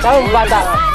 Tahu bata.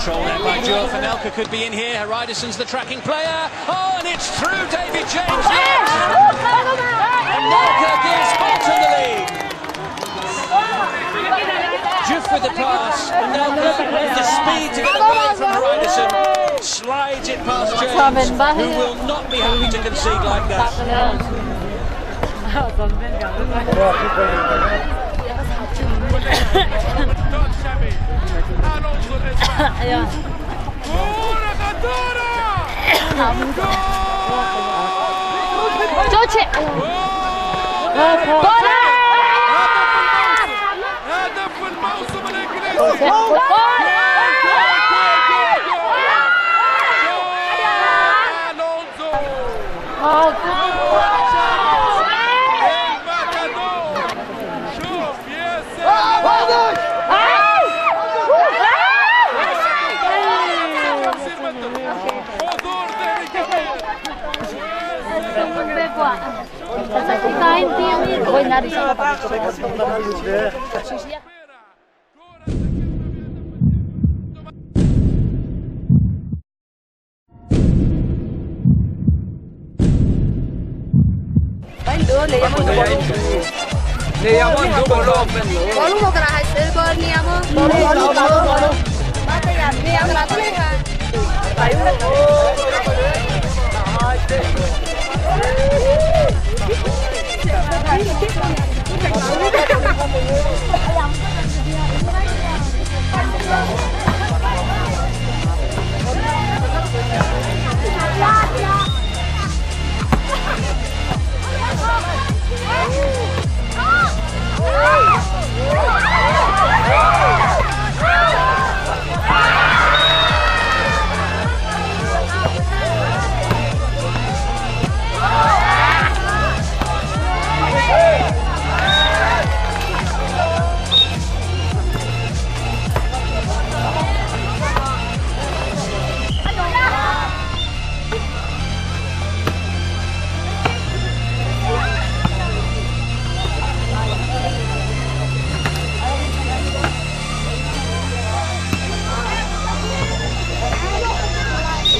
Control there by Diouf. Anelka could be in here. Hreidarsson's the tracking player. Oh, and it's through David James. Yes! Anelka gives Bolton the lead. Diouf with the pass. Anelka with the speed to get away from Hreidarsson. Slides it past James, who will not be happy to concede like that. 좋지. 골! هدف الموسم الانجليزي الونزو الماتادور شوف يا سلام 50 متر حضور ذهني كبير.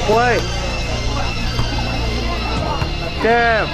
Play. Cam.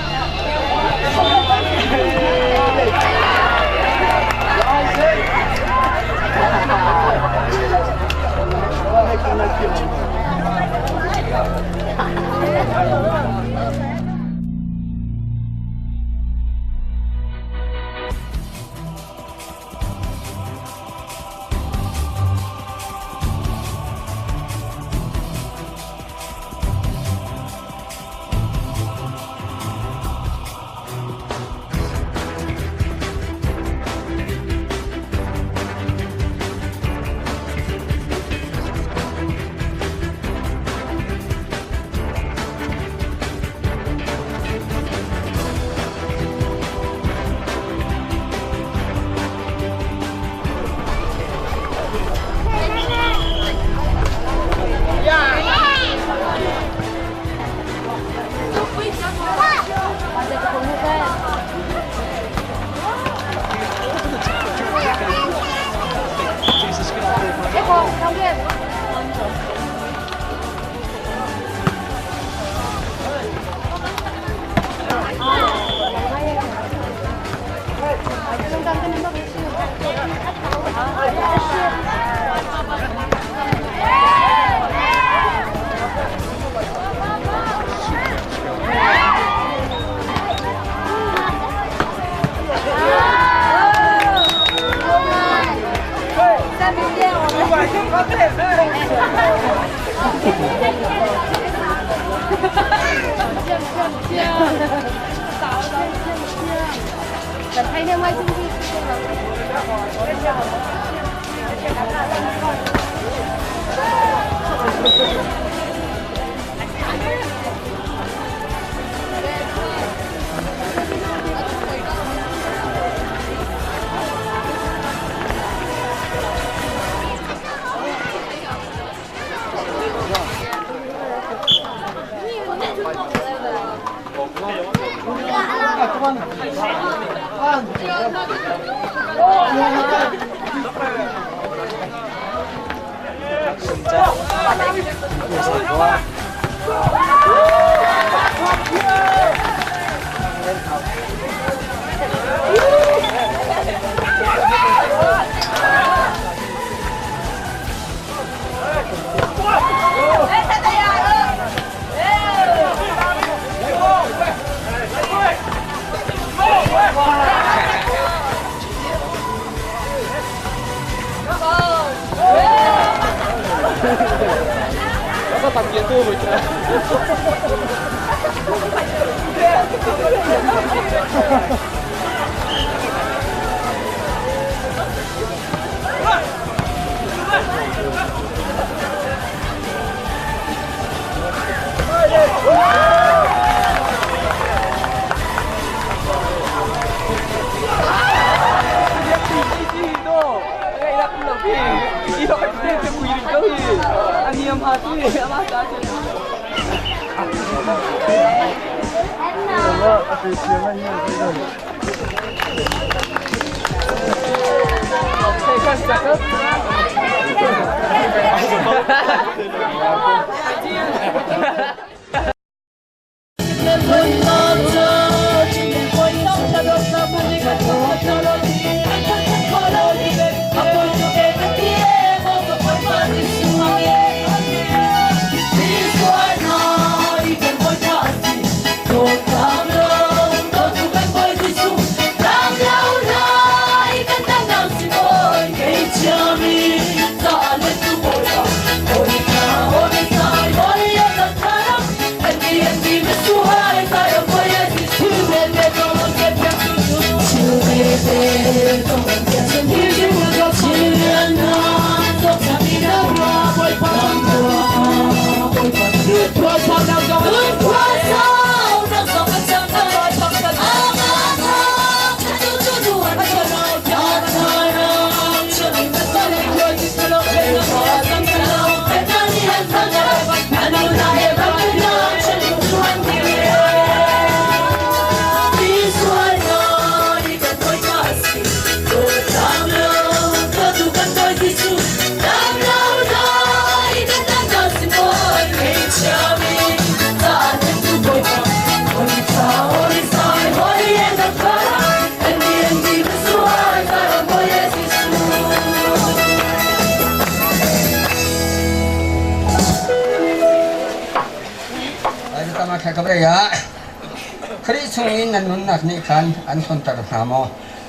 Khrih chung i nan nunnak nih khan an hlonter hna maw?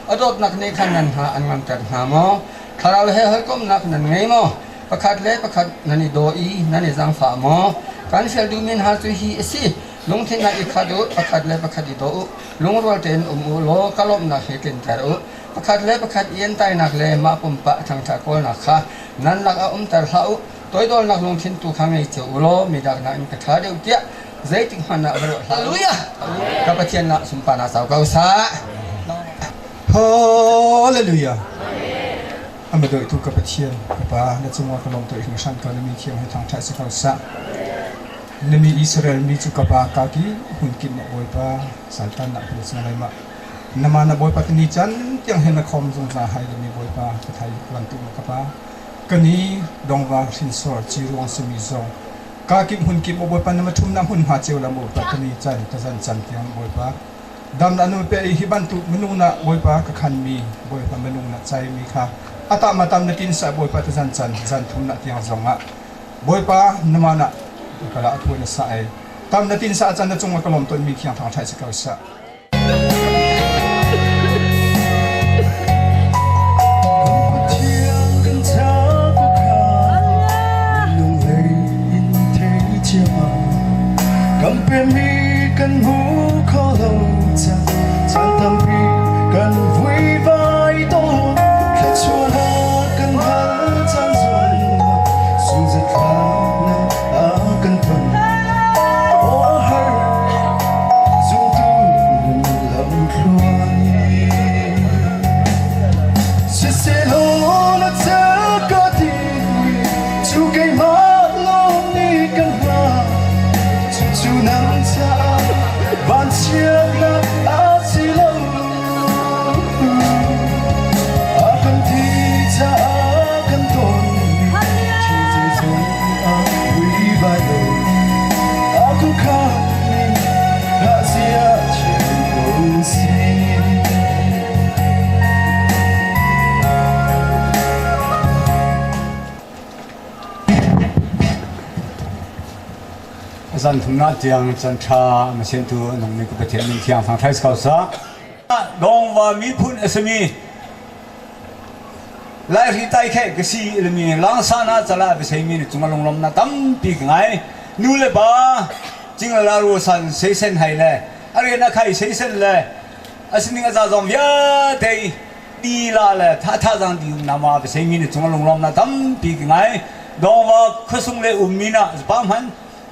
A dawtnak nih khan nan hna an ngamter hna maw? Thlarau he hawikomhnak nan ngei maw? Pakhat le pakhat nan i daw i nan i zaangfah maw? Kan fial duhmi hna cu hi a si: lungthin ah i khat u, pakhat le pakhat i daw u, lungrual tein um u law ka lawmhnak hi tlinter u. Pakhat le pakhat i entainak le mah pumpak ṭhangṭha kawlnak kha nan lakah umter hlah u. Toidornak lungthin tu kha ngei cio u law midang nakin ka ṭha deuh tiah zeitik hmanh ah va ruat hlah. Hallelujah! Ka Pathian nak sunparnak sau ko sah. Hallelujah! Ama dawihtu ka Pathian, ka Pa, na cungah ka lawm tuah hringhran ko na mi thiang he thangṭhat si ko sah. Na mi Israel mi cu ka Pa ka ki hmun kip na Bawipa saltan nak hmun sang lai ma. Nama na Bawipa tini can tiang he na khom zungzal hai mi Bawipa ka thai bantuk ma ka Pa. Kani dongva hrinsor ciruang simi zong kakip hmunkip maw Bawipa na mathumnak hmunhma cio la Bawipa kani can ka zan can tiang Bawipa dam na nu pe i hi bantuk minung na Bawipa ka khan mi Bawipa minung na chai mi kha ata matam na tin sa Bawipa ta zan can zan thum na tiang zong ah Bawipa nama na kala athu na sa ai tam na tin sa chan na cung ka lom ton mi thiang thang thai sa ko sa. Kan hmu kho lo caan tampi kan vuivai tawn thluachuahnak kan hal caan zong sungzatlaknak a kan ton. Aw har zumtu nun lam. Zan thumnak tiang chan ṭha na siantu nung ning ka Pathian min thiang thang ṭhai ko sa. Dongva miphun a simi Laihri tai khe ka si ilmi langsana cala biseimi ni cunga lunglom na tampi ka ngai. Nu le pa cingla ru san seisen hai le arian a khai seisen le asining a za zong vialte ti la le tha tha zang di um na ma biseimi ni cunga lunglom na tampi ka ngai. Dongva khuasung le ummi na pa hman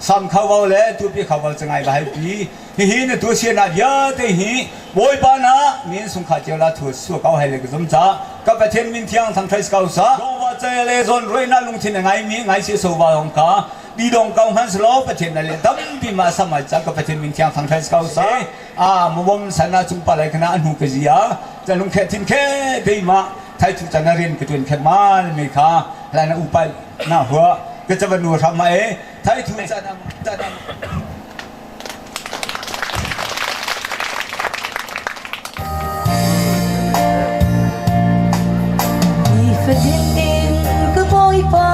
sam kho vo le tupi kho vo cangai va hai pi hihi na tu sia na vialte hi Bawipa na min sung kha cio la thu su kau hai le ka zum ca ka Pathian min thiang thang thais kau sa wa che le zon roi na lungthin ngai mi ngai si so wa hong ka bi dong kau han slo Pathian na le dam bi ma sa ma cha ka Pathian min thiang thang thais kau sa a mu bom sana chung pa lai khana anu ka zia cha lung khe thin khe dei ma thai chu chana rin ka tuen khe ma me kha la na upai na hua ka chavan nu ram ma e thai thu chan chan Nifatin in ka Bawipa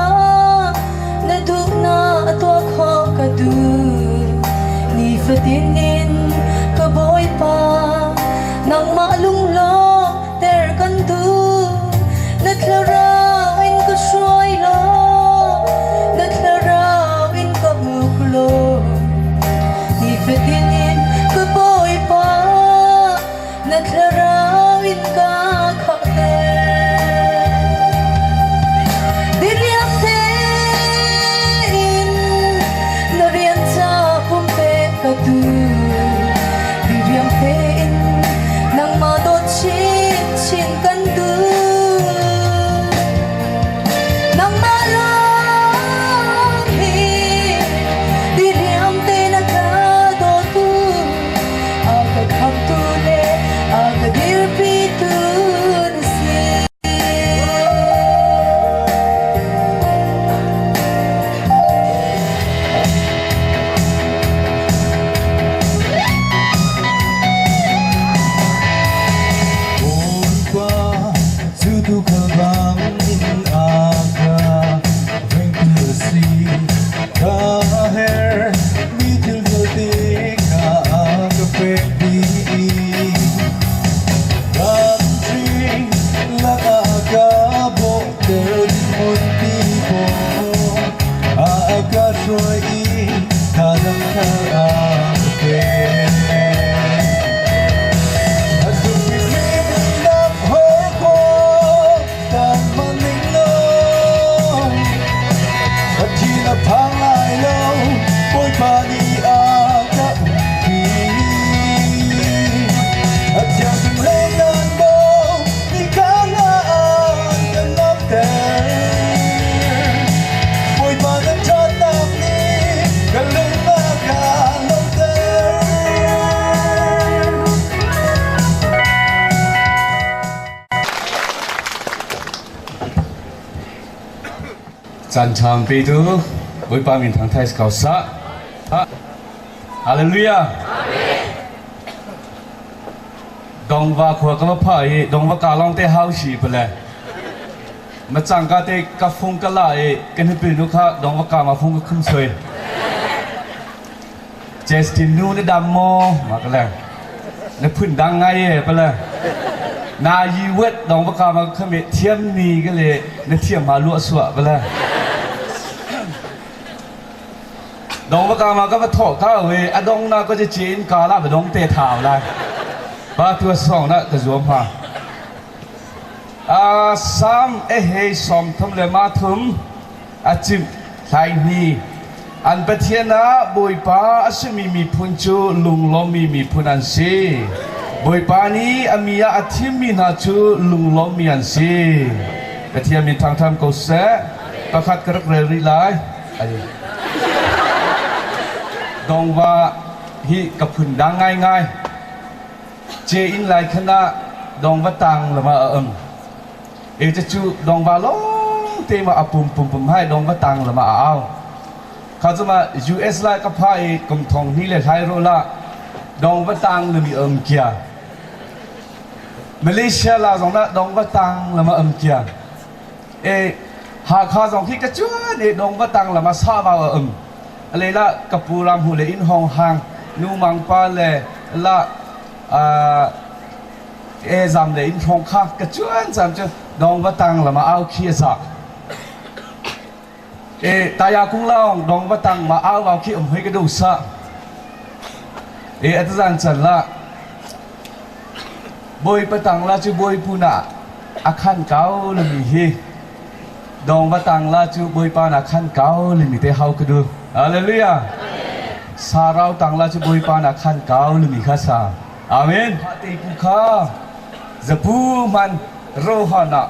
na duhnak tuah khawh ka duh. Nifatin in ka Bawipa nangmah lunglawmhter kan duh. Na thlarau in ka hruai law, na thlarau in ka uk law. Nifatin in ka Bawipa na thlarau in ka khahter. Diriam tein na rian ca pumpek ka duh. Diriam tein nangmah dawt chinchin kan duh. Nangmah lawng hi diriam tein a ka dawtu, a ka khamtu le a ka dirpitu na si. Bawipa cu tuukhal bangin a ka vengtu a si. Ka herh mi thil vialte kha a ka pek dih. Ramṭhing lakah ka bawhter hmun ti paw a ka hruai i thazang thar a ka pek. A duhmi nak hawikom tan hmanh law a thin a phang lai lo Bawipa nih a ka umpi. A thianghlim lengan bo ni kha an kan lamter. Bawipa na ṭhatnak nih ka lung a ka lawmhter. Caan ṭha petu Bawipa min thangṭhat si ko sah. Hallelujah. Dongva khua ka va pha i dongva ka lawng te hau si pale. Ma cang ka te ka fung ka la i ka nupi nu kha dongva ka ma fung ka khum soi. Justin nu na dam maw? Ma ka le. Na phun dang ngai e pale. Na yi wet dongva ka ma khame thiam ni ka le na thiam ma lua suah pale. Dong va ka ma ka va thawh ka we a dong na ka che in ka la ba dong te thau lai ba tua song na ka zuam ha a sam e hei som thum le ma thum a chim thlai ni an Pathian ah Bawipa a simi miphun cu lunglawmmi miphun an si. Bawipa nih a mi ah a thimmi hna cu lunglawmmi an si. Pathian min thangtham ko seh. Pakhat ka rak rel rih lai. Dongva hi ka phun dang ngaingai. Ce in lai khan ah dongva tang lama a um. E cu cu dongva lawng te ma a pum pum pum hai dongva tang lama a au. Kha cu ma US lai ka pha i kum thong ni le hlai ro la dongva tang lami um kia. Malaysia la zong na dongva tang lama um kia. E Hakha zong khi ka cuan e dong va tang lama sa va a um. Le la ka pu ram hu le in hong hang nu mang pa le la e zam le in thong kha ka chuan zam chu dong va tang lama au khi za e taya kung laong dong va tang ma au au khi um hoi ka du sa e atazan chan la boi patang la chu boi pu na akhan kau le mi hi dong va tang la chu boipa na khan kau le mi te hau ka du. Hallelujah. Sarau tang la chu boipa na khan kau le mi kha sa. Amen. Te pu kha zapu man rohana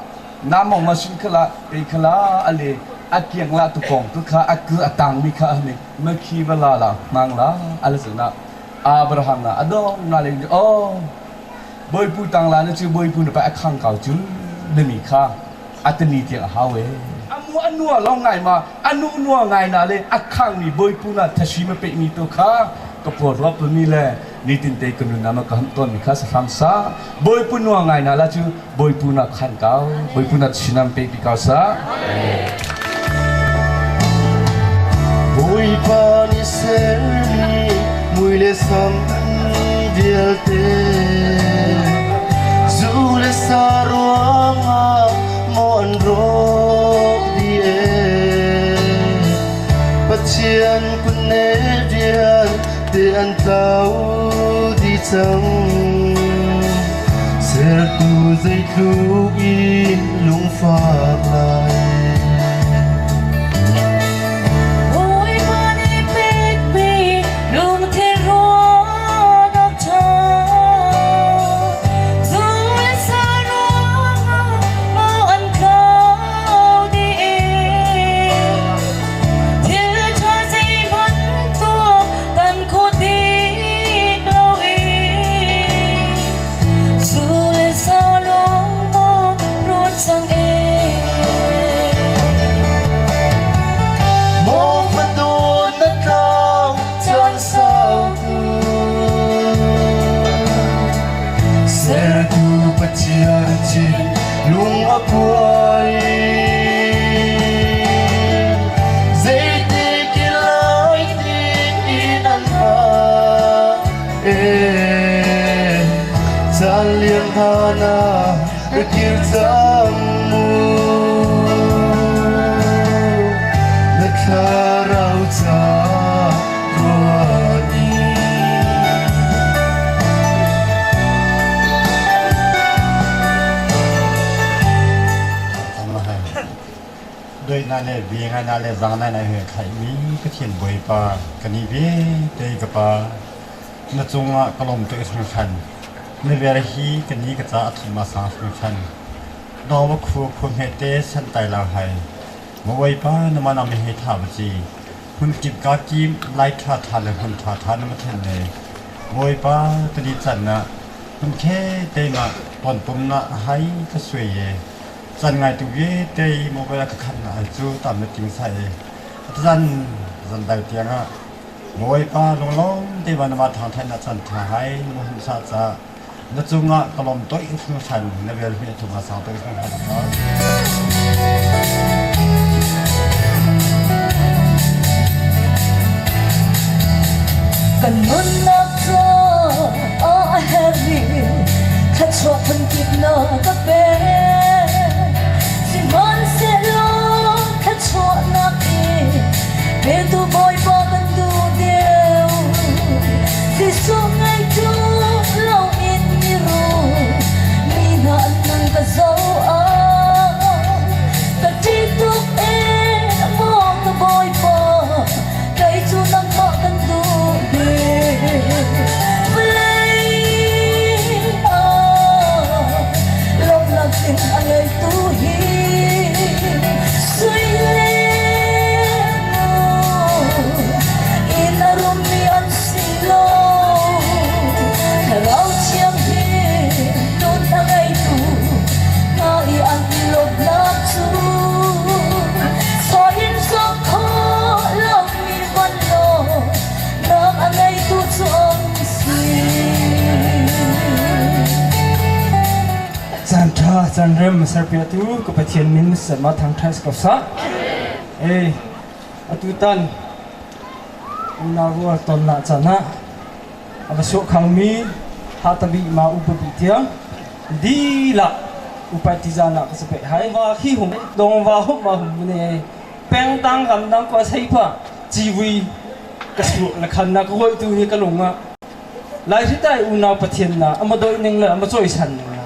namong ma shin khala te khala ale akiang la tu kong tu kha ak atang mi kha mi ma khi bala la mang la ala na Abraham na adong na le oh boipu tang la na chu boipu na pa akhang kau chu le mi kha atani tiang a hau e amu anua long ngai ma anu nua ngai na le akhang mi boipu na thashi ma pe mi to kha ka por rop mi le nitin te kanu na ma ka ham ton mi kha sa pham sa boipu nua ngai na la chu boipu na khan kau boipu na chinam pe pi kau sa. Bawipa nih sermi mui le sam vialte zu le sa ruangah maw an rawk dih ee. Pathian kutne vialte an tlau dih cang. Sertu zeitluk in lungfak lai. Bawipa nih pekmi lungthin ruahnak ṭha. Zu le sa ruangah maw an tlau dih i thil ṭha zeibantuk kan khuh dih lo i zu le sa lawng maw ruat cang ee. Maw fadun na tlau caan sau tu Sertu Pathian chin lung a kuai. Zeitik in lai tiin an hngah ee. Caan liam hlan ah ra kir cang mu. Na thlarau ca ruat in. Doina le vengana le zangna na he khai mi Pathian Bawipa kan i ve te ka pa na cungah ka lawm tuk hringhran na ver hi kan ni ka ca a thum ma sang hringhran dawwa khu khu hme te san tai lang hai ma Bawipa na ma nam he tha ba chi hun kip ka kim lai tha tha le hun tha tha na ma then le Bawipa tani chan na hun khe te ma ton pum na hai ka sui ye chan ngai tu ye te mobile ka khan na chu tam na ting sai zan zan dai tiang ah Bawipa lunglawm te ba na ma thang than na chan tha hai na ma hum sa cha na cungah ka lawm toi hringhran na vel hi thuma sang toi hringhran ka. Kan nunnak cu a herhmi thluachuah phunkip na ka pek. Sihmanhsehlaw thluachuahnak i petu Bawipa kan duh deuh. Jesuh ngeitu loin mirum mi hna an nun ka zoh ah ka ṭih tuk ee maw ka Bawipa kei cu nangmah kan duh bik. Vawlei ah lawmhnak tling a ngeitu hi sui le ngun in a rummi an si lo. Thlarau Thianghlim nun a ngeitu hna i an lawmhnak cu saw in sawk khawh lomi vanlawngnak a ngeitu cu an si. Caan ṭha caan rem serpiatu ka Pathian min sama thangṭhat si ko sah. Ei, atutan Unau rual ton na chan ah a va suah khangmi hatabi ma upabi tiang dila upai tizan ah ka se pe hai wa khi hum dong wa hum ma hum ne peng tang ram dang ko sei pa chiwi ka su la khan na ko tu hi ka lunga lai hi tai unau pathian na ama doi ning la ama choi san ning la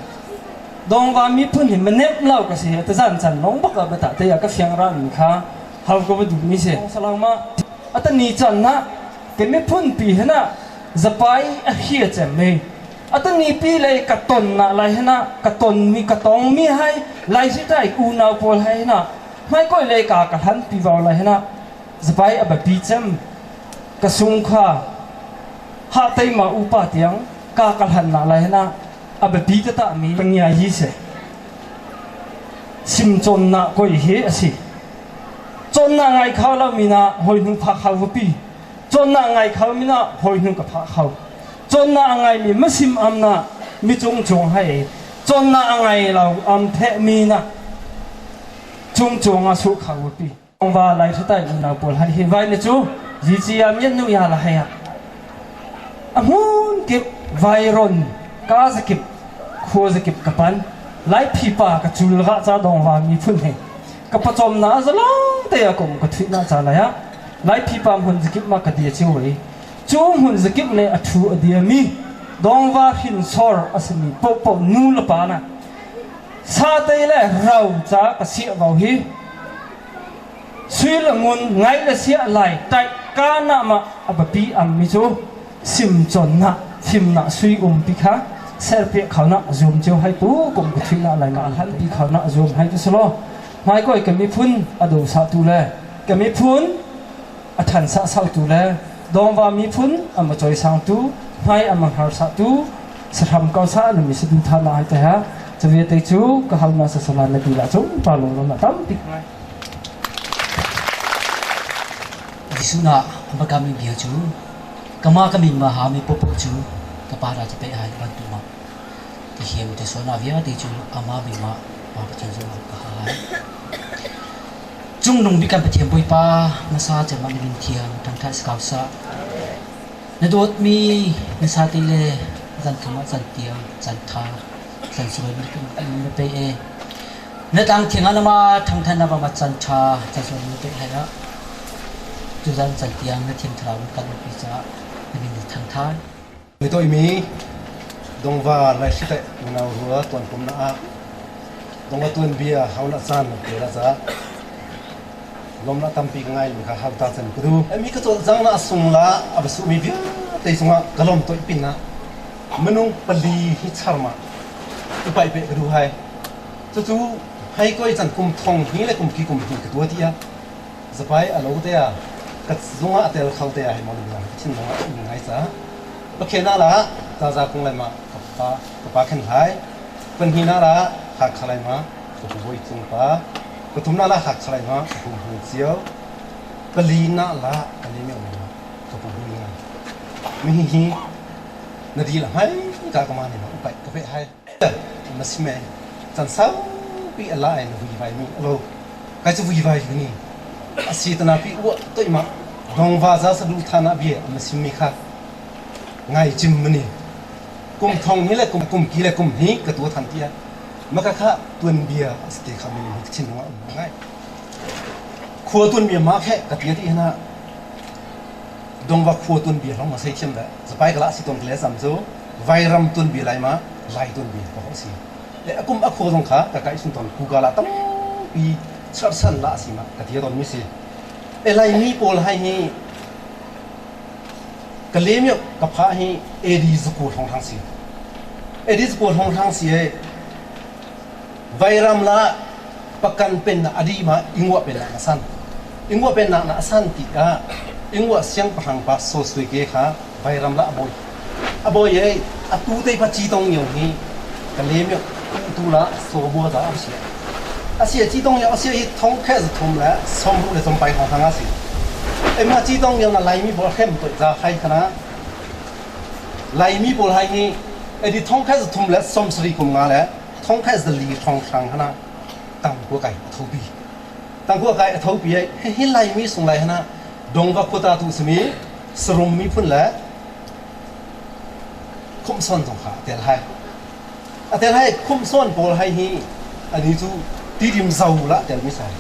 dong wa mi phun hi manep lau ka se ta zan chan long bak ba ta te ya ka fiang ra mi kha hal ko ba du mi se salama ata ni chan na ke mi phun pi hna zapai a hia chem me ata ni pi le ka ton na lai hna ka ton mi ka tong mi hai lai si tai unau pol hai na mai koi le ka ka han pi waw lai hna zapai a ba pi chem ka sung kha ha tei ma upa tiang ka ka han na lai hna a ba pi ta ta mi pangya hi se sim chon na koi hi asi chon na ngai kha lo mi na hoi hnung pha khau pi chon na ngai khau mi na hoi hnung ka pha khau chon na ngai mi masim am na mi chung chung hai chon na ngai lo am the mi na chung chung a su khau pi wa lai thai unau pawl hai hi vai ne chu ji chi am yan nu ya la hai a amun kip vai ron ka zakip kho zakip kapan lai phi pa ka chul ga cha dong wa mi phun he ka pachom na zalong te a kum ka thui na cha la ya lai phi pa hun zakip ma ka dia chi wei chu hun zakip le a thu a dia mi dong wa hin sor asmi po po nu la pa na sa te le rau cha ka si vào hi sui la ngun ngai la sia lai tai ka na ma abapi am mi chu sim chon na phim na sui um pi kha ser pe khao na zoom cheu hai pu kum ku thui na lai na han pi khao na zoom hai chu slo mai koi ka mi phun ado sa tu le ka mi phun a than sa sau tu le dong wa mi phun ama choi sang tu mai ama har sa tu saram kau sa na mi su tha na hai ta ha chawe te chu ka hal na sa sala na bi la chu pa lo na tam pi ngai Jesuh na magami bia chu kama kami ma ha mi popo chu ka pa ra te hai ban tu ma ti hiam te so na via te chu ama bi ma pa pa chen zo ka ha hai chung nung bi kan pathian boi pa na sa che ma min thiam thang tha skau sa na dot mi na sa te le zan thama zan tiang zan tha zan soi mi na pe e na tang thiang ana ma thang than na ba ma chan tha chan soi mi pe hai la chu zan chan tiang na thiam thlau kan pi cha na min thang than Mi toi mi dongva lai hritai unau rua tuan pum na a dongva tuan bia hau na chan pe la cha lom na tampi ka ngai mi kha hau ta chan kudu mi ka chol jang na sung la abasu mi bia te sunga kalom toi pin na manung pali hi charma upai pe ka du hai chu chu hai koi chan kum thong hi le kum ki kum hi ka tua tia zapai alo te a ka zunga atel khal te a hi mon la chin nong ngai cha pakhe na la ta za kung lai ma ka pa ka pa khen hai pan hi na la ha khalai ma ka pu boi chung pa ka thum na la ha khalai ma ka pu hu chiao pali na la ka le me ma ka pu hu nga mi hi hi na di la hai ka ka ma ne ma upai ka pe hai ma si me chan sau pi ala ai na vui vai mi alo kai chu vui vai ni asi tana pi wa toi ma dong va za sa du thana bi ma sim mi kha ngai chim mani kum thong hi le kum kum ki le kum hi ka tu than tia maka kha tuan bia asti kha mi ni chin wa ngai khua tuan bia ma khe ka tia ti na dong wa khua tuan bia long ma sei thiam da zapai kala si ton kle sam chu vairam tuan bia lai ma lai tuan bia ko si le akum a khua dong kha ka kai sun ton ku ga la tam pi char san la si ma ka tia ton mi si e lai mi pol hai hi ka lem yo ka pha hi AD zuku thong thang si AD zuku thong thang si e vairam la pakan pen na adi ma ingwa pen na san ingwa pen na na san ti a ingwa siang pahrang pa so sui ke kha vairam la aboi aboi e atu te pa chi tong yo hi ka lem yo tu la so bo da a si a si chi tong yo a si hi thong khe zu thum la som ru le som pai thong thang a si เอ็มมาจีต้องยังอะไรมีบอลเข้มตัวจะให้คณะไลมีบอลให้นี่ไอ้ที่ท้องแค่จะทุ่มและสมศรีกุมงาและท้องแค่จะลีท้องทางคณะตั้งกัวไก่ทบีตั้งกัวไก่ทบีไอ้ให้ไลมีส่งไลคณะดงวักตาตุสมี Sarum miphun le Khumsawn zong kha a tel hai. A tel hai Khumsawn pawl hai hi ani cu Tidim zo la tel mi sai.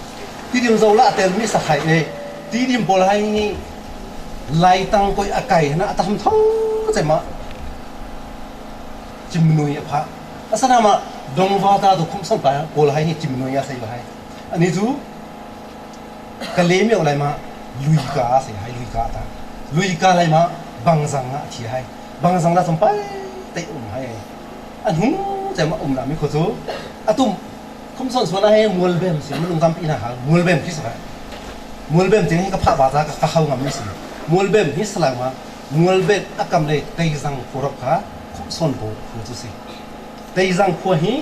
Tidim zo la tel mi sakhai e Tidim pawl hai hi Lai tang koi a kai na a tam tho chema Cimnui a pha. Asana ma dongva ta tu Khumsawn pa pawl hai hi Cimnui a sei ba hai. Ani cu ka le meo lai ma lui ka se hai lui ka ta lui ka lai ma bangzang ah thi hai bangzang la sampai te um hai an hung che ma um na mi kho chu atum khum son suan hai mual bem si mulung tampi na ha mual bem khi sa mual bem ting hi ka pha ba ta ka hau ngam mi si mual bem hi salang ma mual bem akam le teizang khurok kha khum son bo khu chu si teizang khua hi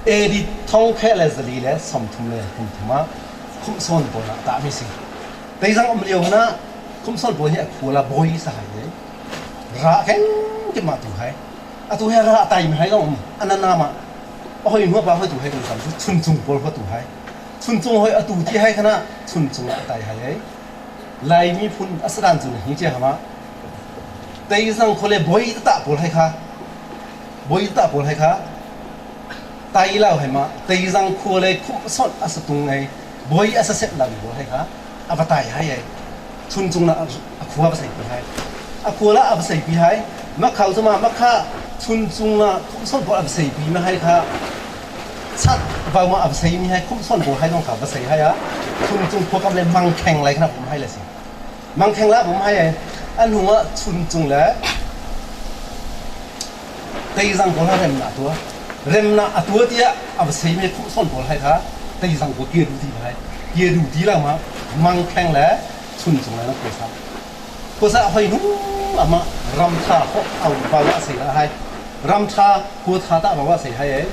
AD 1433 ah Khumsawn pawl ah tahmi si. Teizang um lio na Khumsawn pawl hi a khua la bawi sa hai le ra keng kim ma tu hai. Atu he ra tai mi hai long um anana ma hoi hua pa hoi tu hai kan sam chu chun chung pawl hua tu hai. Chun chung hoi atu ti hai khana chun chung a tai hai ai. Laimi phun asadan chu hi che hama Teizang khole boi ta pawl hai kha Bawi ta pawl he kha tai lau he ma teizang khua le khum son a satung ei bawi a saset lang pawl he kha a va tai hai ei chun cung na a khua va sei pi hai a khua la a va sei pi hai ma khau ma ma kha chun cung na khum son pawl a va sei pi ma hai kha chat vau ma a va sei mi hai khum son pawl hai nong kha va sei hai a chun cung khua kam le mang kheng lai khana pum hai le si Mangkheng la bum hai ai an hung ah chun cung le teizang pawl ha rem na tua rem na atua tiah a va sei me khuh son pawl hai kha teizang pawl kia du ti hai kia du ti la ma mangkheng le chun cung le na khuasa khuasa hoi nu ama ram tha ho au ba wa sei la hai ram tha khua tha ta ba wa sei hai ai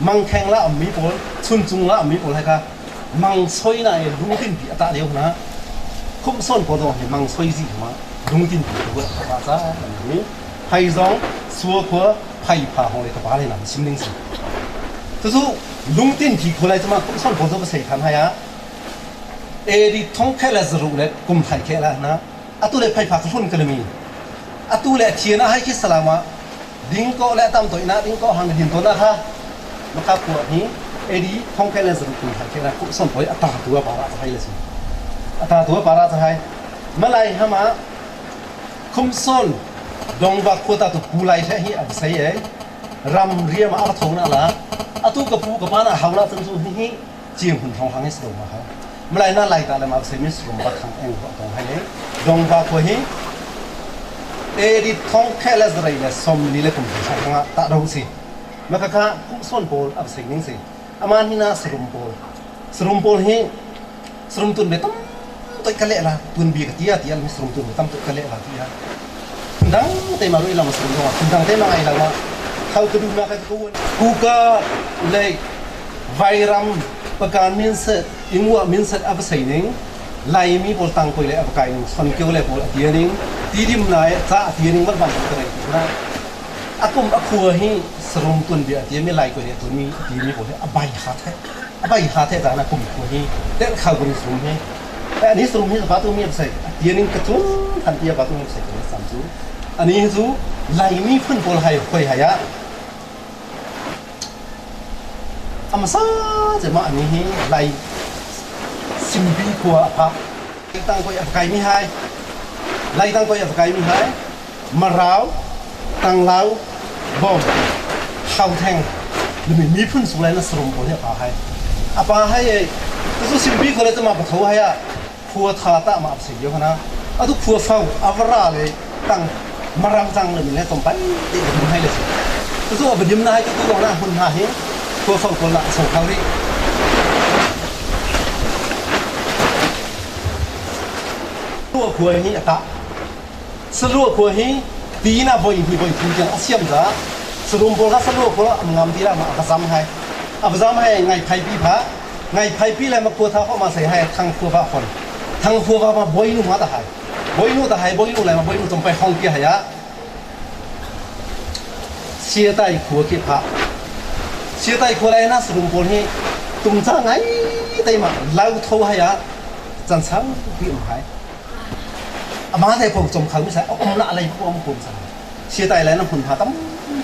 mangkheng la ammi pawl chun cung la ammi pawl hai kha mang soi na e lungtin pi ata deu na khum son ko do he mang soi zi ma lungtin pi tu ta cha ni phai zong suo khua phai pha hong le ka pa le nam sim ning si tu chu lungtin pi khulai chama khum son ko zo ba sei than haya e di thong khe la zaru le kum thai khe la na atu le phai pha ka hlun ka mi atu le thiana hai khi salama ding ko le tam toi na ding ko hang din to na ha maka pua hi edi thong khe le zaru kum thai khe na ku son poi ata tua para hai le si ata tua para hai malai hama khum son dong ba khota tu pulai the hi ab sei e ram ria ma ab thong na la atu ka pu ka pa na hawla chang chu hi hi chiang hun thong hang is do ma ha malai na lai ta le ma sei mi srum ba khang eng ho tong hai le dong ba ko hi edi thong khe le zrei le som li le kum thong hanga ta ro si ma kha kha kum son pawl ab sei ning si aman hi na srum pawl srum pawl hi srum tun be tam toi ka le la tun bi ka tia tia mi srum tun be tam toi ka le la tia dang te ma roi la ma srum lo dang te ma ai la ma khau ka du ma ka ku ku ka le vairam pakan min se ingwa min set ab sei ning laimi pawl tang koi le ab kai ning son kyo le pawl atia ning tidim nai cha atia ning ban ban ka rai na akum akhua hi sarum tun bia atia mi lai koi le tun mi ti mi pawl hi abai ha the abai ha the ta na kum khu hi tel khau gun sum hi ani sum hi ba tu mi sai atia ning ka chun than tia ba tu mi sai ka sam chu ani chu laimi phun pawl hai khoi haya Amasa ce mah ni hi Lai Simpi khua a phak. Tang koi a kai mi hai. Lai tang koi a kai mi hai. Marau, Tanglau, Bom, Hautheng, lumi miphun sung lai na sarum pawl hi a pa hai. A pa hai e tu Simpi khua le cama patho hai ah khua tha ta ma ap sei yo khana. Atu khua fau avara le tang marang cang le min le tlawmpal te ka dum hai le si cucu a va dim na hai tu tu na hun hna hi khua fang kawl ah a so kho rih Lua khua hi a tah Salua khua hi ti na voi hi voi thu tiang a siam za sarum pawl kha salua khua am ngam ti la ma a zam hai a zam hai ngai phai pi pha ngai phai pi le ma khua tha kho ma sei hai thang khua va khon thang khua va ma boi nu ma ta hai Bawinu ta hai bawinu lai ma bawinu tlawmpal hong ki hai ah Siatai khua khi phah. Siatai khua lai na sarum pawl hi tumca ngai tai ma lau tho hai ah Can saupi um hai. Ama te ko chom khal mi sai om na lai ko om kum sa. Sia tai lai na hun ha tam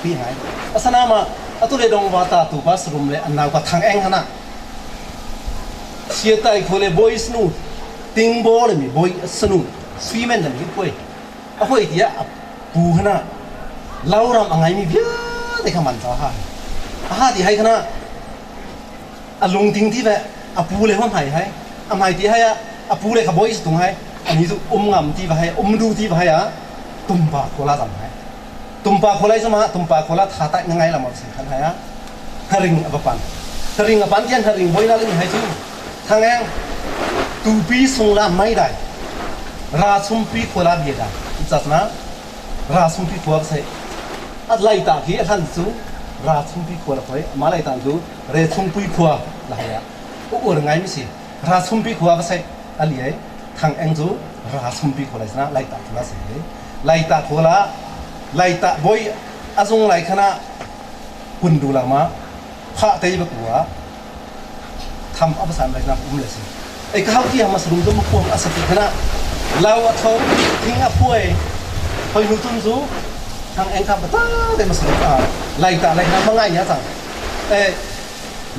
pi hai. Asana ma atu le dong wa ta tu pa srum le an nau ka thang eng hana. Sia tai kho le boys nu ting bo le mi boy sanu swimen lam hi koi. A hoi tia a pu hana lauram angai mi vialte kha man cha ha. Aha ti hai khana a lungting ti ve a pu le hom hai hai a mai ti hai a a pu le kha boys tung hai ani chu um ngam ti va hai um du ti va hai a tumpa khola zam hai tumpa kholai sama tumpa khola tha tai ngai lam sin khan hai a haring apapan haring apan tian haring boina ling hai chu thangeng tupi sungla mai dai ra chumpi khola bia da chatna ra chumpi khua sai at lai ta khi han chu ra chumpi khua la khoi ma lai ta chu re chungpui khua la ya u ur ngai mi si ra chumpi khua ka sai ali ai thang eng chu ra chumpi khua lai na lai ta khua sai lai ta khua la lai ta boy azung lai khana kun du la ma pha te ba kuwa tham abasan lai na um le si ai ka hau ti ma srum dum kuam asati khana law a tho thing a phuai hoi nu tun zu thang eng ka ba ta de ma srum a lai ta lai na ma ngai ya chang เอ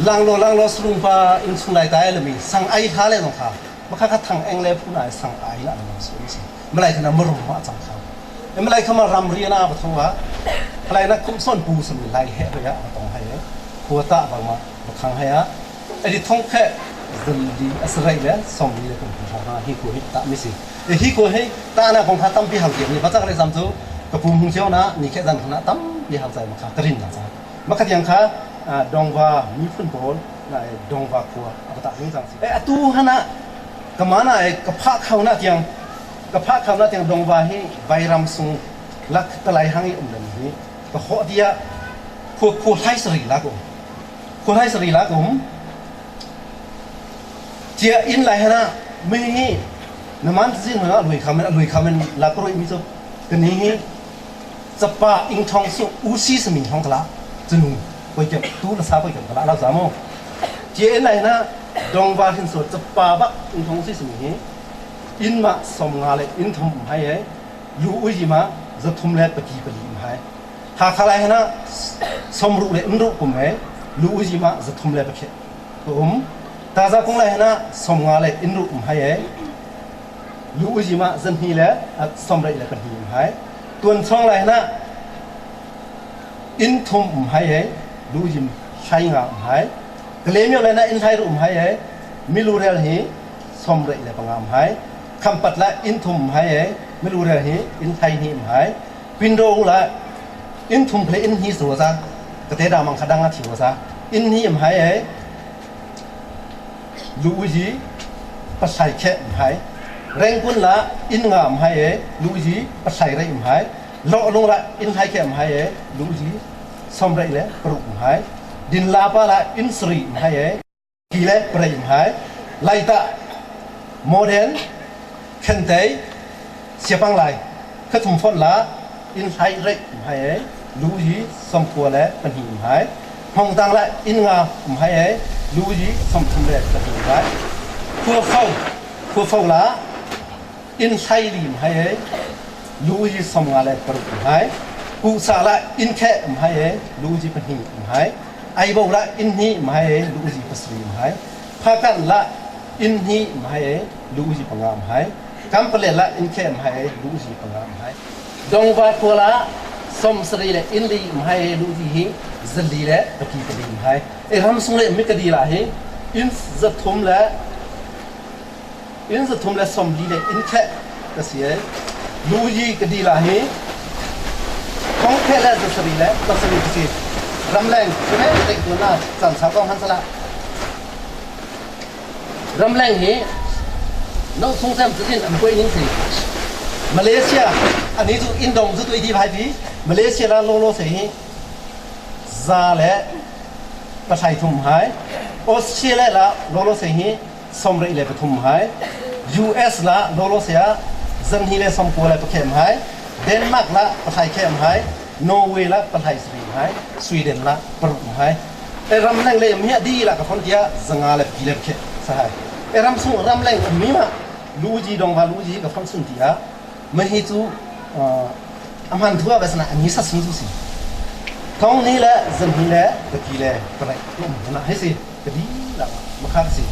ลังโลลังโลสรุงปาอินสุงไลตายเลยมีสังไอท้าเลยตรงขามาค่าทางเองเลยผู้นายสังไอละมันสูงสิเมื่อไรขณะมรุมมาจังเขาเมื่อไรเขามารำเรียนาปะทวะอะไรนะคุ้มซ่อนปูสมุนไลเฮะระยะตรงให้ขัวตะบางมาบักคังให้อะไอ้ที่ท่องแค่ดนดีอัศไรแล้วสองนี้เลยผมทำมาฮิโกฮิตะไม่สิไอ้ฮิโกฮิตานะของข้าตั้มพี่หาวเกียรนี่พระเจ้าเลยจำจูกระปุ่มหงเชียวนะนี่แค่จันทนะตั้มพี่หาวใจมาข้ากริ่นนะจ๊ะมาขัดยังข้าดองว่ามีฝุ่นโบนนายดองว่าครัวอัปตะนิ่งจังสิเออตู้ฮะนะกมานะไอ้กระพะเข้าหน้าเตียงกระพะเข้าหน้าเตียงดองว่าให้ใบรำสูงลักตะไลหังอุ้มเดินนี้ก็เหาะเดียครัวครัวไทยสรีละกุมครัวไทยสรีละกุมเจียอินไหลฮะนะไม่งี้น้ำมันจีนเหรอลุยคำมันลุยคำมันลักรวยมิจกันนี้จะปะอิงทองสุอูซีสมิงทองกละจะนุ่งไปเก็บตู้ละซาไปเก็บกละเราสามโมเจียไหนนะดองว่าหินสดจะปาบักอินทงสิสมีอินมาสมงาเลยอินทมให้ไอ้ลูอุยมาจะทุมเลปกีปลีมให้หาอะไรนะสมรู้เลยอินรู้กุมให้ลูอุยมาจะทุมเลปเขกุมตาจะคงเลยนะสมงาเลยอินรู้กุมให้ไอ้ลูอุยมาจะนีเลยสมเลยเลยปกีมให้ตัวช่องเลยนะอินทมให้ไอ้ดูยิมใช้งามหายกเลมีอะไรนะอินไทยรุมหายเอมิลูเรลฮีสมเรเลยปังงามหายคำปัดละอินทุมหายเอมิลูเรลฮีอินไทยฮีมหายปินโรละอินทุมเพลอินฮีสัวซะกระเตดามังคดังละถิวซะอินฮีมหายเอลูจีปัสไซแค่หายแรงกุนละอินงามหายเอลูจีปัสไซไรมหายโลลงละอินไทยแค่หายเอลูจีสมเรเลยปรุหายดินลาปะละอินสรีหายเอกีเลปริหายไลตะโมเดลเคนเตยเสียปังไลขถุมฟอนละอินไทยเรหายเอลูจีสมกัวและปัญหิหายห้องตังละอินงาหายเอลูจีสมทุมเลปัญหิหายขัวเฝ้าขัวเฝ้าละอินไทยลีหายเอลูจีสมงาและปรุหายกูสาละอินแค่หายเอลูจีปัญหิหายไอโบละอินฮีหายเอลูจีปัสรีหายพากันละอินฮีหายเอลูจีปังงามหายกัมเปลละอินแค่หายเอลูจีปังงามหายดงวากัวละสมสรีเลอินลีหายเอลูจีฮีซลีเลตะกี้ตะลีหายเอรำสุงเลมิกดีละฮีอินจะทุมละอินจะทุมละสมลีเลอินแค่กเสียลูจีกดีละฮีของแค่ละจะสรีละจะสรีสิรำแรงใช่ไหมเด็กตัวหน้าสั่นสาวกองหันสละรำแรงนี้น้องสงแซมจะจินอันกุยนิ่งสิมาเลเซียอันนี้ตัวอินโดมตัวอีทีไพ่พีมาเลเซียละโลโลสีซาและประชาทุมหายออสเตรเลียละโลโลสีสมรีเลปทุมหายยูเอสละโลโลเสียจันฮีเลสมกัวเลปเข้มหายเดนมาร์กละประชาเข้มหายนอร์เวย์ละประชาสวีหายสวีเดนละปรุหายไอ้รำแรงเลยมีดีละกับคนเดียจังงาเลกีเลปเข้สหาย E ram sung ram leng mi ma lu ji dong va lu ji ka phang sun ti a ma hi chu aman thua ba sana ani sa sun su si thong ni le zan ni le ka ti le ka rai um na he si ka di la ma kha si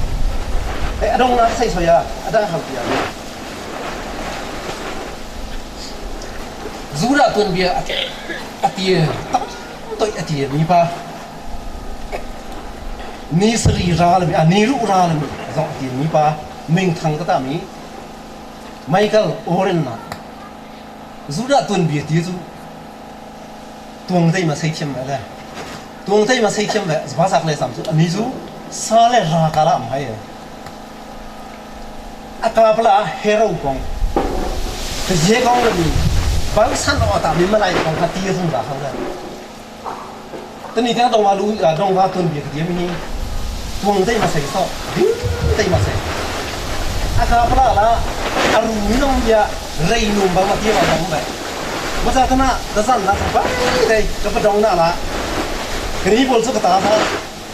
e adong na sei soya adang hau ti a Zura tuan bia ati tam toi ati mi pa ni sri ra le mi ni ru ra le mi zong ati mi pa ming thang ta ta mi Michael Oren na Zura tuan bia ti chu tuang dei ma sei thiam le tuang dei ma sei thiam le zwa sak le sam chu ani chu sa le ra ka la am hai aka pala hero kong te ye kong le mi bang san o ta mi malai kong ka ti thung ra khang la tani ta dong wa lu dong wa tun bi ka mi tuang dei ma sei so ding dei ma sei aka pala la aru mi nong ya rei num bang ma ti ba dong ba ma cha ta na da san la ba dei ka pa dong na la kri bol chu ka ta tha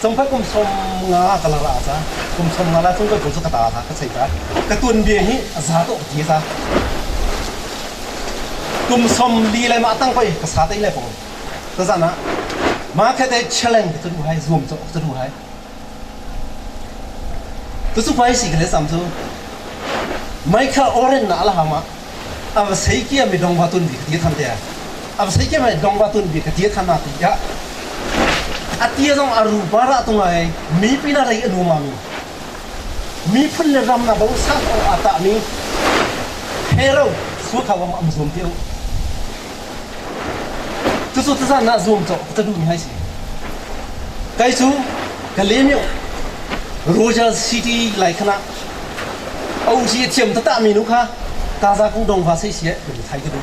จงพระกุมสมงากะละราซะกุมสมงาละจงก็กุมสกตาทะกะใส่ตากระตุนเบียหิซาโตจีซะกุมสมลีเลยมาตั้งไปกะสาไตเลยผมตะซะนะมาแค่แต่ challenge จะดูให้ zoom จะจะดูให้ตัวสุดท้ายสิกันเลยสามตัว Michael Oren นะละหามาอาศัยเกี่ยมีดงวาตุนบีกตีทันเดียอาศัยเกี่ยมีดงวาตุนบีกตีทันนาตียะ atia zong aru bara tungai mi pina rei anu mami mi phun le ram na bo sa o ata mi hero su kha wam am zoom tiu tu su ta na zoom to ta du mi hai si kai chu ka le mi Roger City lai khana au ji thiam ta ta mi nu kha ta za kung dong va sei sie du thai ka du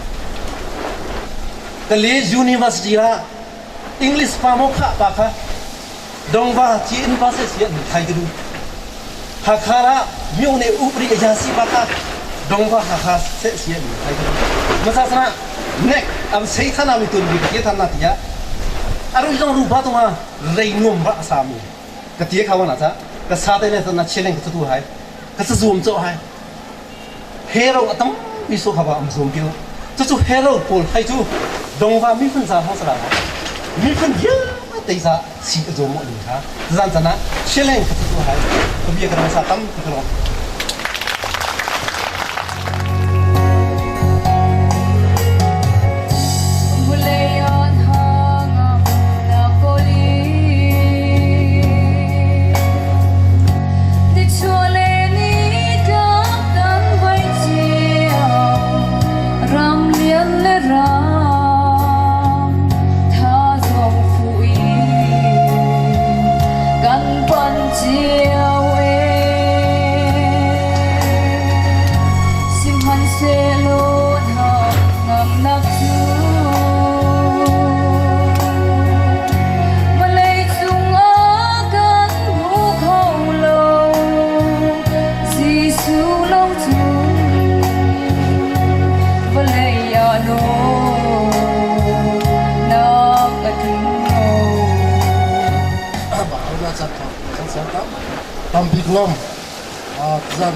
ka le University la English pa mo kha pa kha dong va chi in pa se sie thai ka du ha kha la myo ne u pri ya si pa kha dong va ha kha se sie thai ka du ma sa sa nek am sei thana mi tun bi ke than na tia aru jong ru ba to ma rei num ba sa mi ka tie kha wa na cha ka sa te le na chileng ka tu hai ka sa zoom cho hai hero atam mi so kha ba am zoom piu chu chu hero pol hai chu dong va mi phun sa ho sa la mi phun ye te sa si zo mo ni kha zan zan na chileng ka tu hai ka bi ka sa tam ka lo Tam zan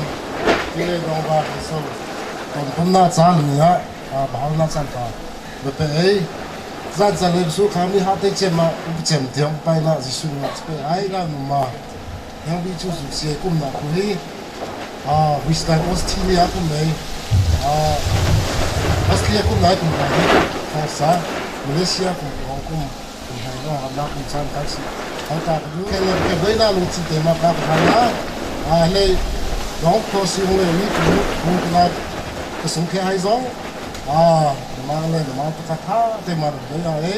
kile dong ba so ton pum na chan ni ha ba na chan ta be pe ei zan zan le su kham ni ha te chem ma u chem tiang pai na ji su na pe ai na nu ma yang bi chu su se kum na ku hi a western Australia kum nei a Australia kum nai kum nai ha sa Malaysia kum Hong Kong kum hai no ha na kum chan ka si ha ta ku ke le ke doi na lu chi te ma ka ka na a le dong ko si le ni ku ku na ka sung ke hai zong a ma le ma ta ka te ma doi na e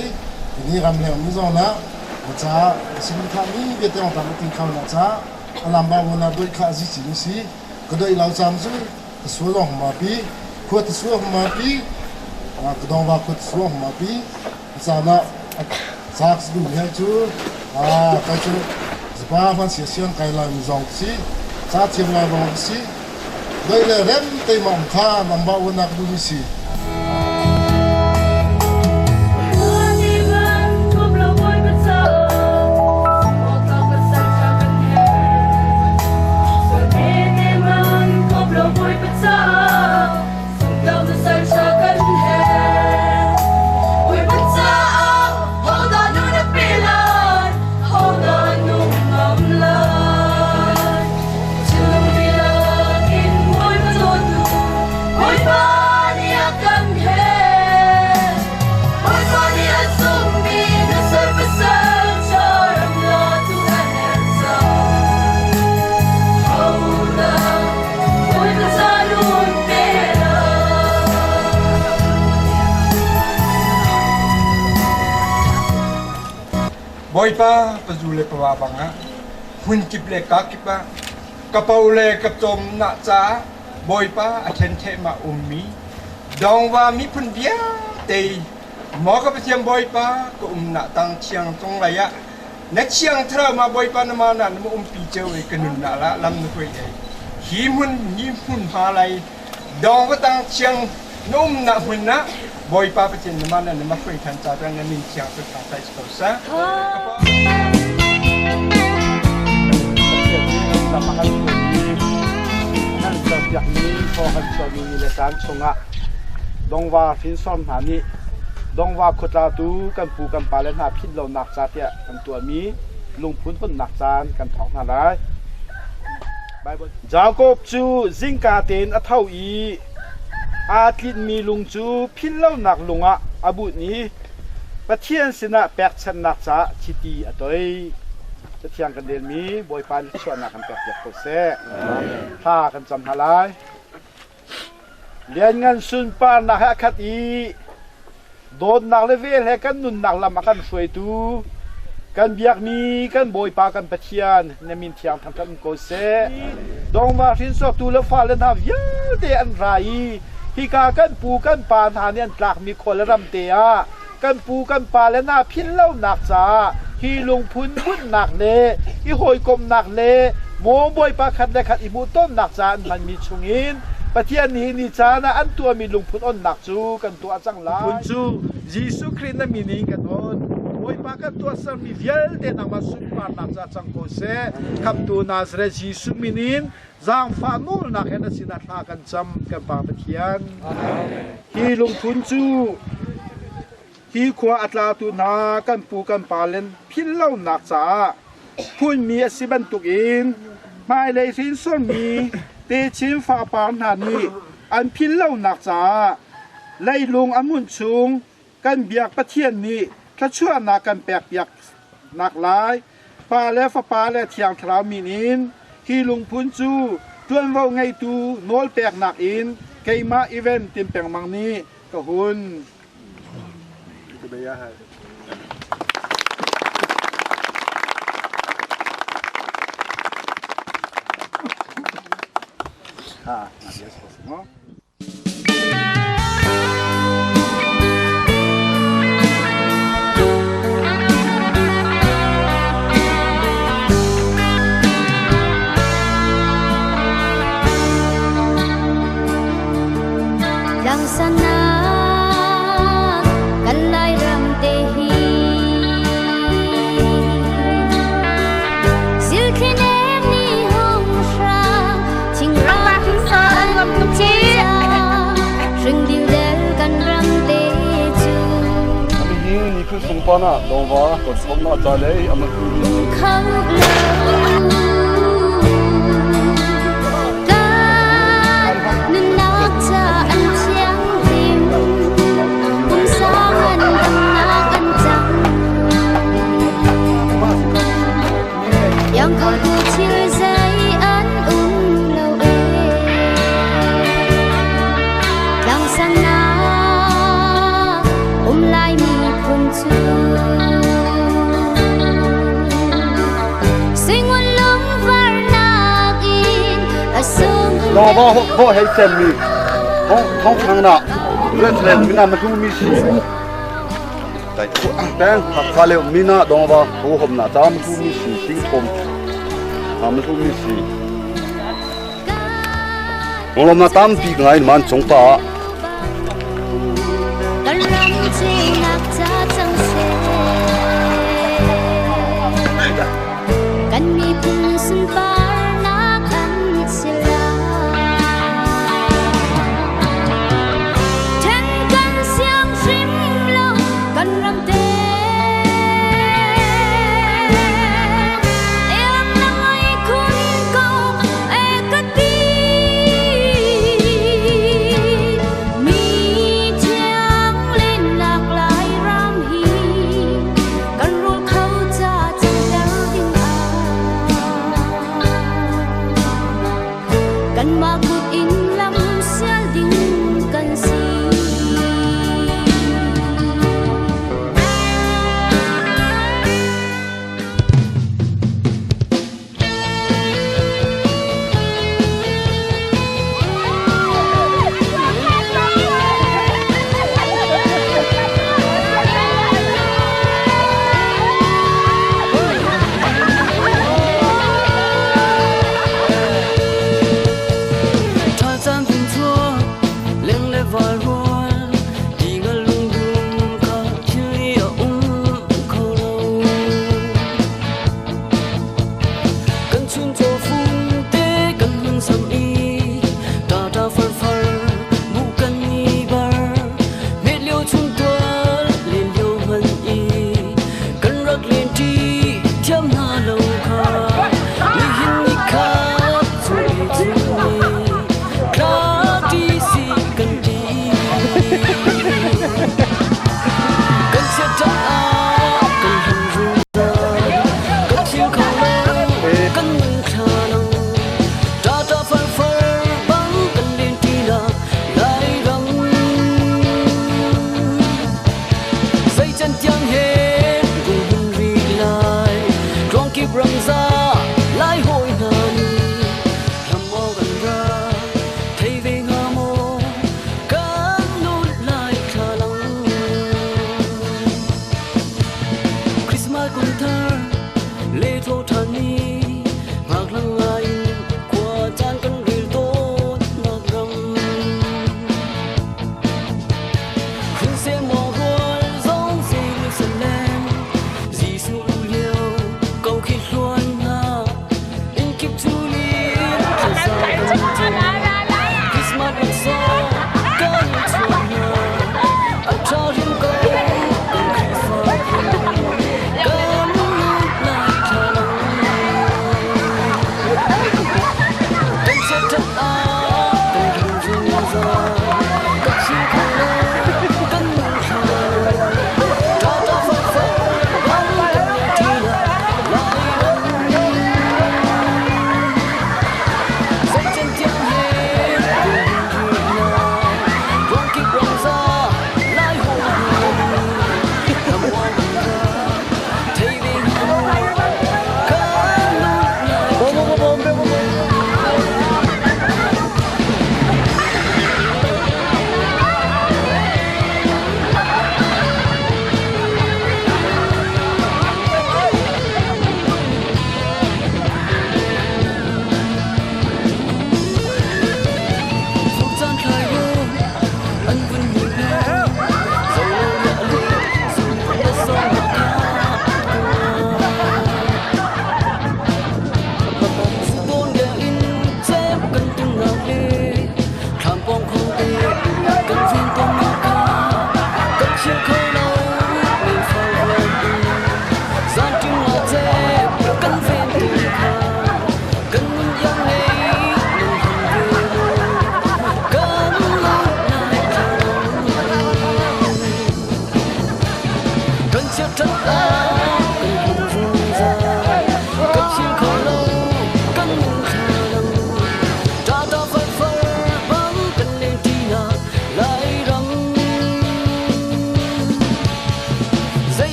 ni ram le mi zong na cha si kha mi be te on ta tin kha na cha alam ba wona doi kha ji chi si ka doi lau cham chu su long ma pi khu ta su ma pi a ka dong ba khu su ma pi cha na cha su du he chu a ka chu ba fan xie xiang kai la mi zong si cha thiam la dong si doi le rem te ma kha nam ba wona du mi si. Thank you. Bawipa pazu le pawa bangah hmunkip le kakip ah ka po le ka cawmnak caah Bawipa a ṭhenṭheh ma ummi dongva miphun vialte maw ka Pathian Bawipa ka umnak tang thiang cunglei ah na thiang thlarau ma Bawipa na ma na na umpi cio i ka nunnak la lam na hruai ei hi hmun hi hmunhma lai dongva tang thiang na umnak hmun ah Bawipa Pathian na ma na na ma hruai than ca tuan na min thiang cu thang sai ko seh. Chungah dongva hrinsor hna nih dongva khuatlatu kan pu kan pale hna philh lonak ca tiah kan tuahmi lungphun hunnak caan kan thawk hna lai. Jakob cu zingka tein a tho i aa tlinhmi lung cu philh lonak lung ah a bunh i Pathian sinah pekchanhnak caah chiti a toih. Cathiang kan relmi Bawipa nih chuahnak kan pekpiak ko seh. Thla kan cam hna lai. Lianngan sunparnak he a khat i dawtnak le vel he kan nunnak lam a kan hruaitu kan biakmi kan Bawipa kan Pathian na min thiang thangṭhat in ko seh. Dongva hrinsawktu le fale hna vialte an ra i hika kan pu kan pa hna nih an tlakmi khua le ram te ah kan pu kan pale hna philh lonak caah hi lungphun bunhnak le i hawikomhnak le maw Bawipa khat le khat i hmuhtonnak caah an hmanmi chungin Pathian nih ni caan ah an tuahmi lungphun onnak cu kan tuah cang lai. Phun cu Jesuh Khrih na min in kan on. Bawipa kan tuahsermi vialte nangmah sunparnak caah cang ko seh. Khamhtu Nazareth Jesuh min in zaangfah nawlnak he na sinah thla kan cam kan Pa Pathian. Hi lungphun cu hi khua a tlatu hna kan pu kan pa len philh lonak caah phunmi a si bantukin hmailei hrinsormi techin fapar hna nih an philh lonak caah leilung a hmunh chung kan biak Pathian nih thluachuahnak kan pekpiak nak lai Pa le Fapa le Thiang Thlarau min in hi lungphun cu ṭuanvo ngeitu nawlpeknak in keimah event tin pengmang nih ka hun. Ha, Langsanak kan Lairam te hi Silthlinek nih hung hrang thingram Yang kau ku thil zei an um lo e Tlangsang nak um lai miphun cu Suingun lungvar nak in a sung Lo ba ho hei sem mi thong thong thang na ren len mi na ma tu mi si Teng Hakha le mina dongva ho hom na cham tu mi si ting thom ham tu mi si Ngolom na tam pi ngai man chung pa Kan ram nak ca cang se Kan miphun sunparnak an si lai Then kan siang hrim lo kan ram te Em na ngai khun ko e ka ti Mi thiang lên lạc lai ram hi kan rul kho ca cang ter ding a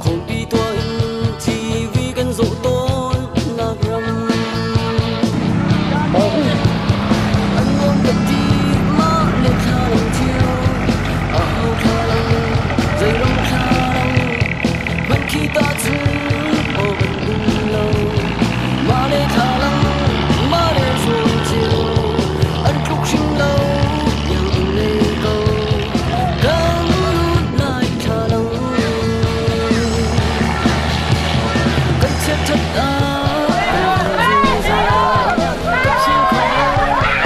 Khawmpi tuah in TV kan zoh tawn nak ram. An nuam ka ti mah le thlalang cio. Aho thlalang, zei ram thlalang, hmanh khi ta cun aw kan um lo. Mah le thlalang, mah le zawn cio, an tluk hrim lo, iang in ngei ko. Kan lut lai thlalang. Kan chiat ṭhat ah kan zungzal, kan chim kho lo, kan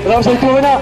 Ram sei tu na.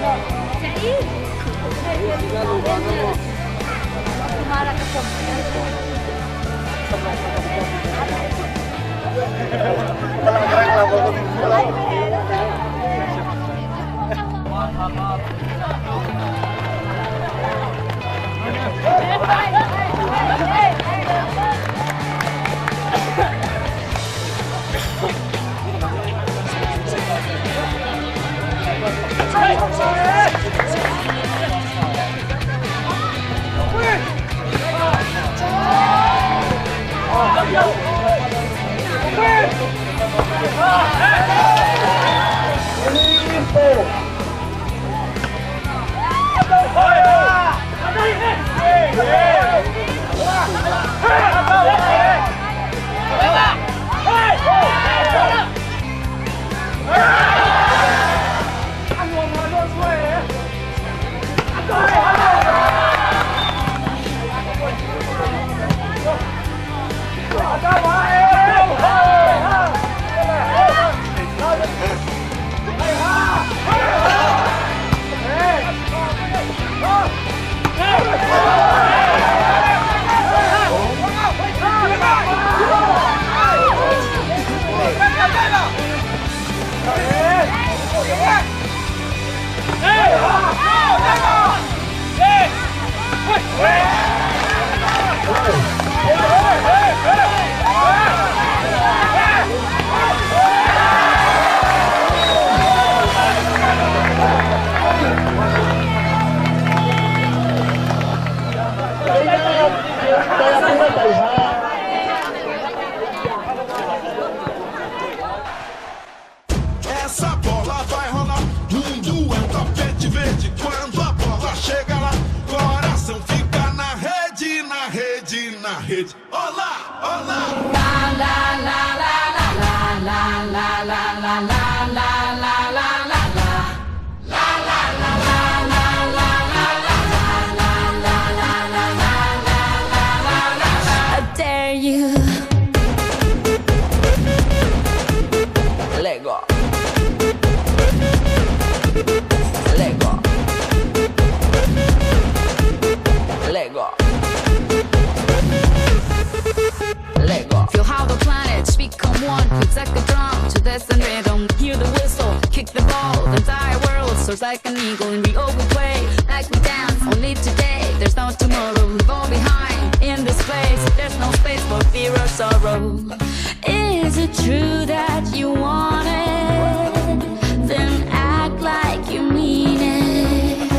true that you want it? Then act like you mean it.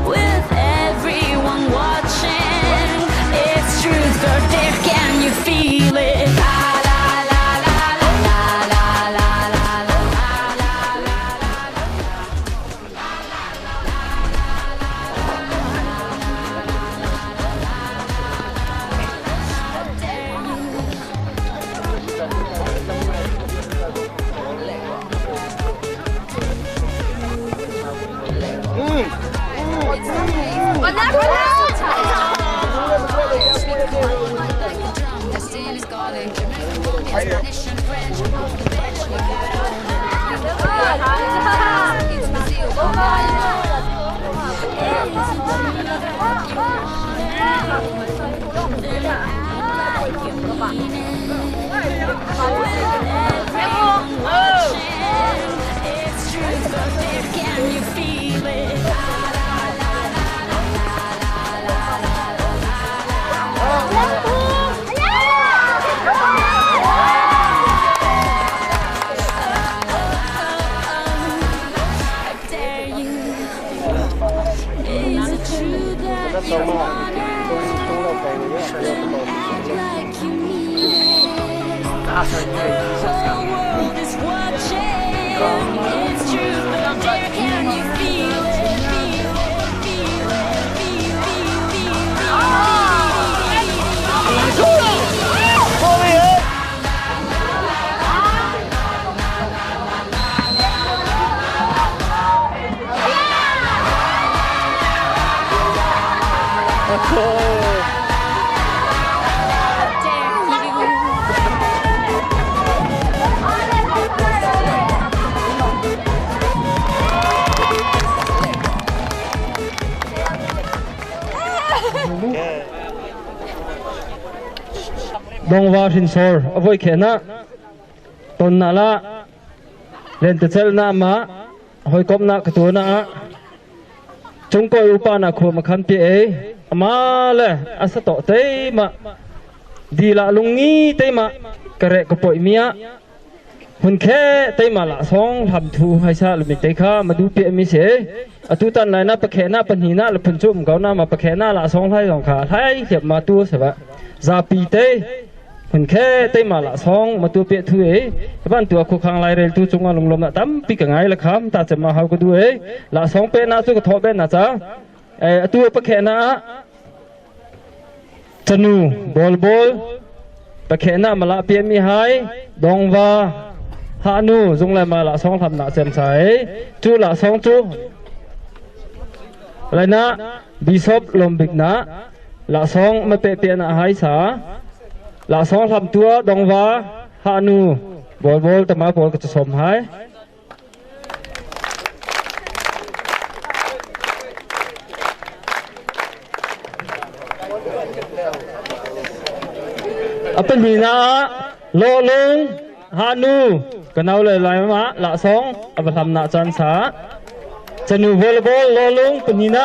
With everyone watching, it's truth or dare. Can you feel it? La la la la la la la la la la la la. It's truth or dare, can you feel it? La la la la la la la la la la. I dare you. Is it true that you want it? Then act like you mean it. The whole world is watching. It's truth or dare, can you feel it? Feel it, feel it, feel, feel, feel, feel, feel. Dongva hrinsor a voi khehnak tonnak la lentecelhnak ma hawikomhnak ka tuan ah cungkawi upa na khua ma khan pi ei ama le asa to te ma dila lungi te ma kare ko poi mia hun khe te ma la song lam thu hai sa lumi te kha madu pi mi se atu tan lai na pakhe na panhi na la phun chum kau na ma pakhe na la song lai dong kha lai hiap ma tu se ba za pi te hun khe te ma la song ma tu pe thu e ban tu khu khang lai rel tu chunga lunglom na tam pi ka ngai la kham ta chema hau ko du e la song pe na chu ka tho be na cha e atu pakhe na chanu bol bol pakhe na mala pi mi hai dongwa ha nu zung lai ma la song tham na chem sai chu la song chu lai na bishop lombik na la song ma pe pe na hai sa la song tham tua dongwa ha nu bol bol tama bol ka som hai apan hi na lo lung ha nu kanau le lai ma la song abatham na chan sa chanu volleyball lo lung panina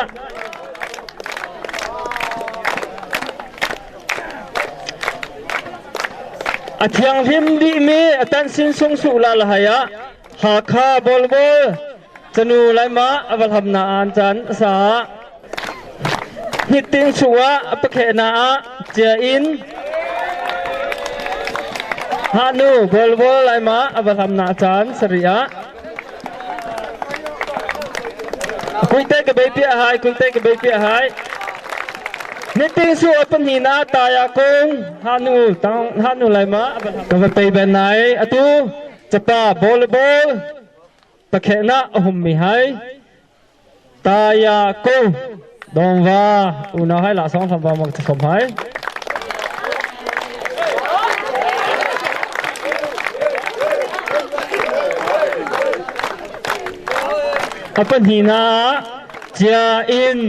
a thianghlim dih mi a tan sin sung su la la haya Hakha volleyball chanu lai ma abatham na an chan sa hiting suwa apakhe na a chia in hanu volleyball lai ma abatham na chan saria kuite ke be pi hai kuite ke be pi hai niting su apan hi na taya kong hanu tang hanu lai ma ka va pe ben nai atu chapa volleyball pakhe na hum mi hai taya kong dongwa una hai la song tham ba mak som hai apan hi na chia in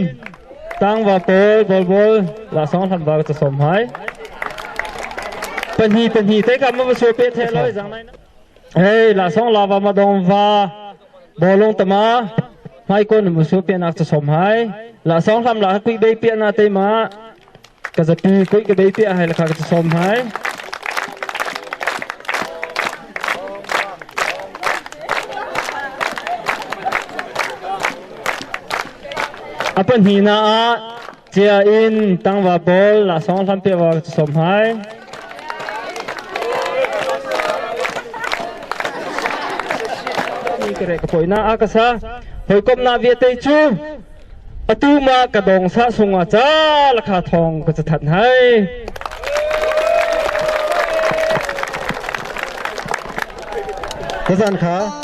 tang wa pol bol bol la song tham ba cha som hai pan hi pan hi te ka ma so pe the loi jang nai hey la song la wa ma dong va bolong tama mai kon mu so pe nak cha som hai la song tham la kui be pe na te ma ka za pi kui ke be pe hai la kha cha som hai A pahnihnak ah cia in tangva pawl laksawng hlampiah wa ka sawm hai. Ka poina a ka sa. Hawikomnak vialte cu atu ma ka dong sa sungah ca lakha thong ka cathat hai. Tazan kha.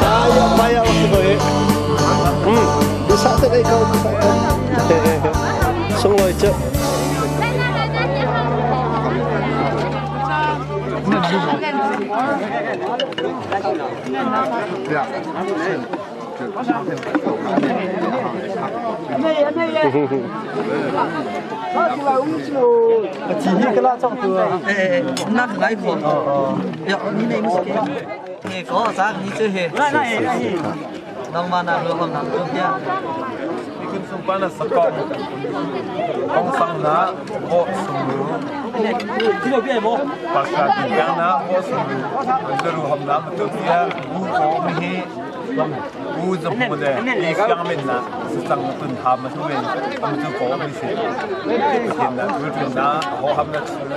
Payah payah waktu ko eh. Bisa te dai kau bisa te. Sungloy che.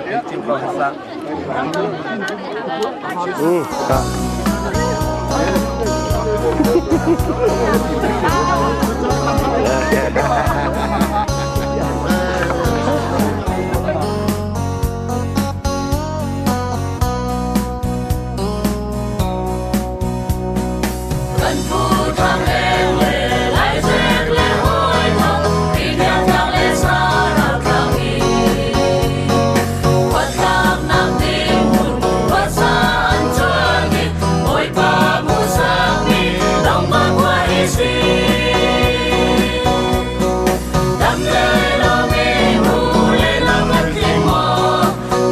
Kan pu thang leng le lai zek le hoi thang ti thiang thang le sa ral thang i khuatlak nak ding hmun khuasa an chuan i Bawipa hmuhsak mi dongva khua hi si. Dam le lomi hu le lam kan tling maw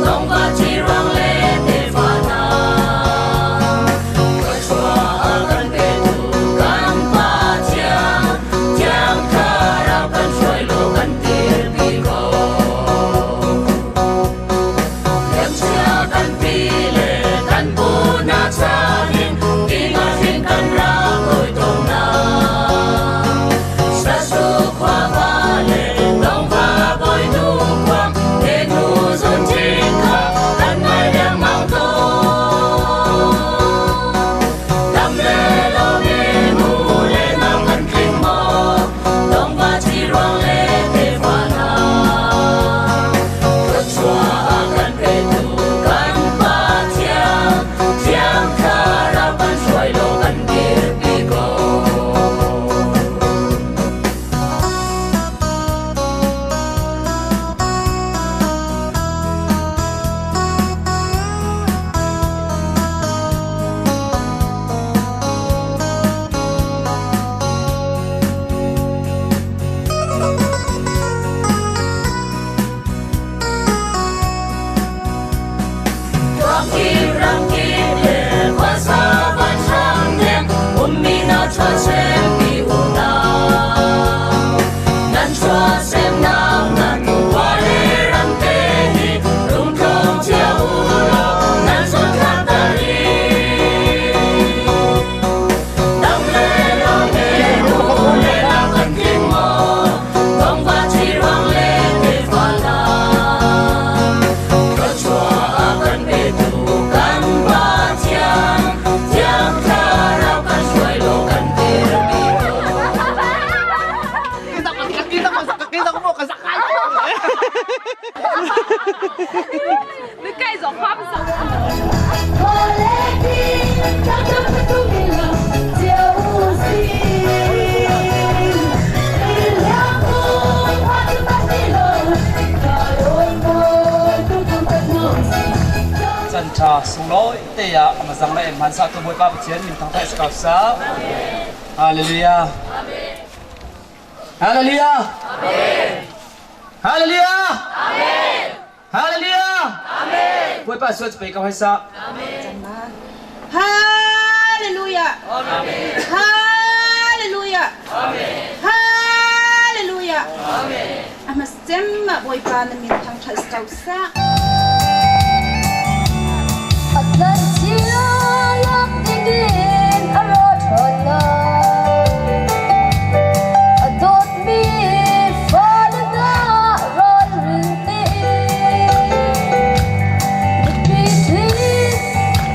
dongva ci ruang le tefa hna. Thluachuah a kan petu kan Pa Thiang, Thiang Thlarau kan hruai law kan dirpi ko. Liamcia kan pi le kan pu hna chan in ti nga hrin kan rak kawi tawn hna. Sasu khua va le dongva bawinu khuang he hnu zun chin kha kan ngai lengmang tawn. Dam le lomi mu le nau kan tling maw, dongva ci ruang le tefa hna. Thluachuah a kan petu kan Pa Thiang, Thiang Thlarau kan hruai law kan dirpi ko. Tuakip ramkip le khuasa van hram deng ummi na chuahsem pi unau. Nan chuahsemnak nan khua le ram te hi lungtlawm cio u law nan zawnthlat ta rih. Dam le lawm he u le nau kan tling maw, dongva ci ruang le tefa hna. Thluachuah a kan petu kan Pa Thiang, Thiang Thlarau kan hruai law kan dirpi ko. 你盖种花不少。 Can ṭha sunglawi te ah amazang le hmansa tu Bawipa Pathian min thangṭhat si ko seh. Hallelujah. Hallelujah. Hallelujah. Hallelujah. Bawipa sual cu pe ko hai sah. Hallelujah. Hallelujah. Hallelujah. Amas cem Bawipa na min thangṭhat ko sah. Atlantia lak dingin a ra ṭhan lai. A dawtmi fale hna ralring tein mipi thin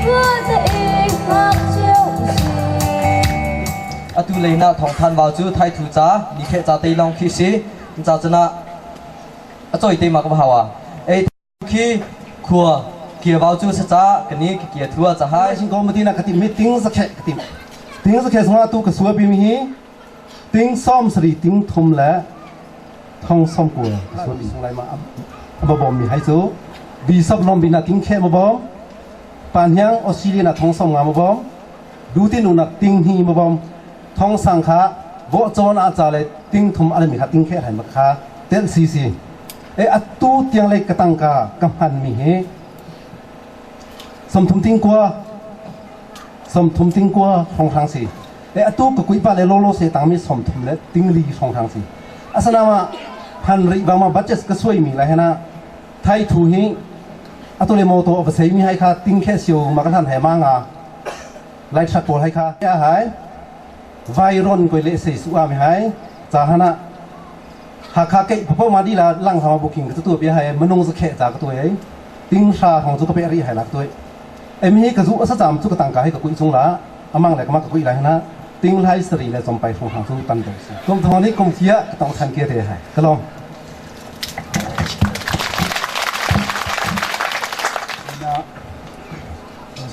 tuah tein hngak cio usih. Atu lei na thawng than wau cu thai thu ca ni khe ca tei long khi si ca cuna a choi te ma ka hawa ei khi khua kia wau cu sa ca kani kia thua ca hai Sing ko mati na ka tim mi ting za khe ka tim ting za khe sunga tu ka suwa bi mi hi ting som sri ting thum le thong som kua ka suwa bi sung lai ma aba bom mi hai chu bi sab lom bi na ting khe ma bom pan hyang Australia na thong som nga ma bom du tin u na ting hi ma bom thong sang kha bo chon a cha le ting thum ale mi kha ting khe hai ma kha tel si si e atu tiang le ka tang ka ka hman mi hi som thum ting kua som thum ting kua thong thang si e atu ka kui pa le lo lo se tang mi som thum le ting li thong thang si asana ma han ri ba ma budget ka suai mi la hena thai thu hi atu le mo to va sei mi hai kha ting khe siu ma kan han he ma nga lai thak pawl hai kha ya hai vai ron koi le sei su a mi hai cha hana ha kha ke pho ma di la lang sama booking ka tu bia hai manung za khe cha ka tu ai Ting hra hong chu ka pe ri hai lak tuai. Em hi ka zu asa cham chu ka tangka hi ka kui chung la amang le kama ka kui lai na ting lai sari le chompai hong hang chu tan do si. Kum thong ni kum thia ka tong than ke te hai. Ka long.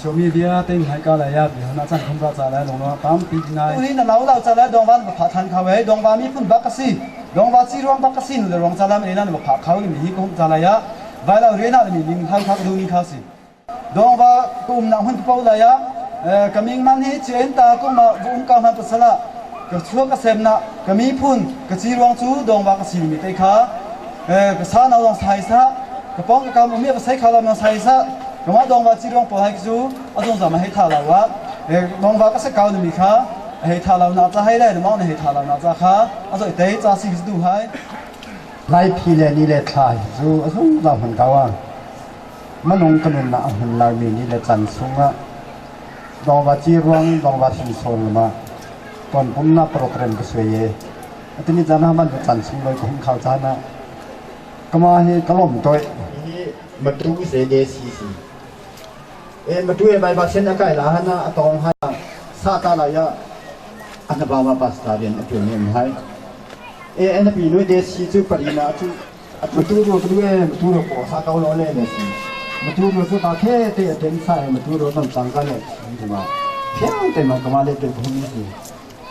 小米bia te hai ka la ya bi na chan khum ra cha la long pam pi nai tu hi na lau lau cha la dong wan pha than kha we dong wa mi phun ba ka si dong wa chi ruang ba ka si nu le rong cha la me na ma pha khau ni mi hi ko cha la ya vai lau re na mi ning hau kha du ni kha si dong wa ko um na hun pau la ya kaming man hi chen ta ko ma um ka man pasala ka chua ka sem na ka mi phun ka chi ruang chu dong wa ka si mi te kha ka sa na dong sai sa ka pong ka kam mi ba sai kha la ma sai sa ကမဒေါငါချီရောင်ပေါ်ဟိုက်စုအဒုံဇာမဟိထာလာဝဒေါငါကစကောင်းနမီခါဟိထာလာနာချဟိလဲနမောင်းဟိထာလာနာချခါအစောတေချာစီစဒူဟိုင် lai phi le ni le thla zu azung za hun kawa manung kanun na hun lai mi ni le chan sunga dong wa chi ruang dong wa sin sol ma ton pum na program ko swe ye atini jana man chan sung loi ko hun khaw cha na kama he kalom toy มาดูเสเดซีซีเอ็มาดูเอ็มไปบักเส้นอากาศละฮะนะตองฮะซาตาลายะอันบามาปัสตาเรียนอตุเนมให้เอ็นปีนุเดซีจูปรินาจูมาดูดูดูเอ็มาดูดูปอซาเกาโลเล่เนี่ยสิมาดูดูสุดาเทเตเต็มใส่มาดูดูต้องจังกันเนี่ยใช่ไหมเพียงแต่มันก็มาเล่นเป็นพวกนี้สิ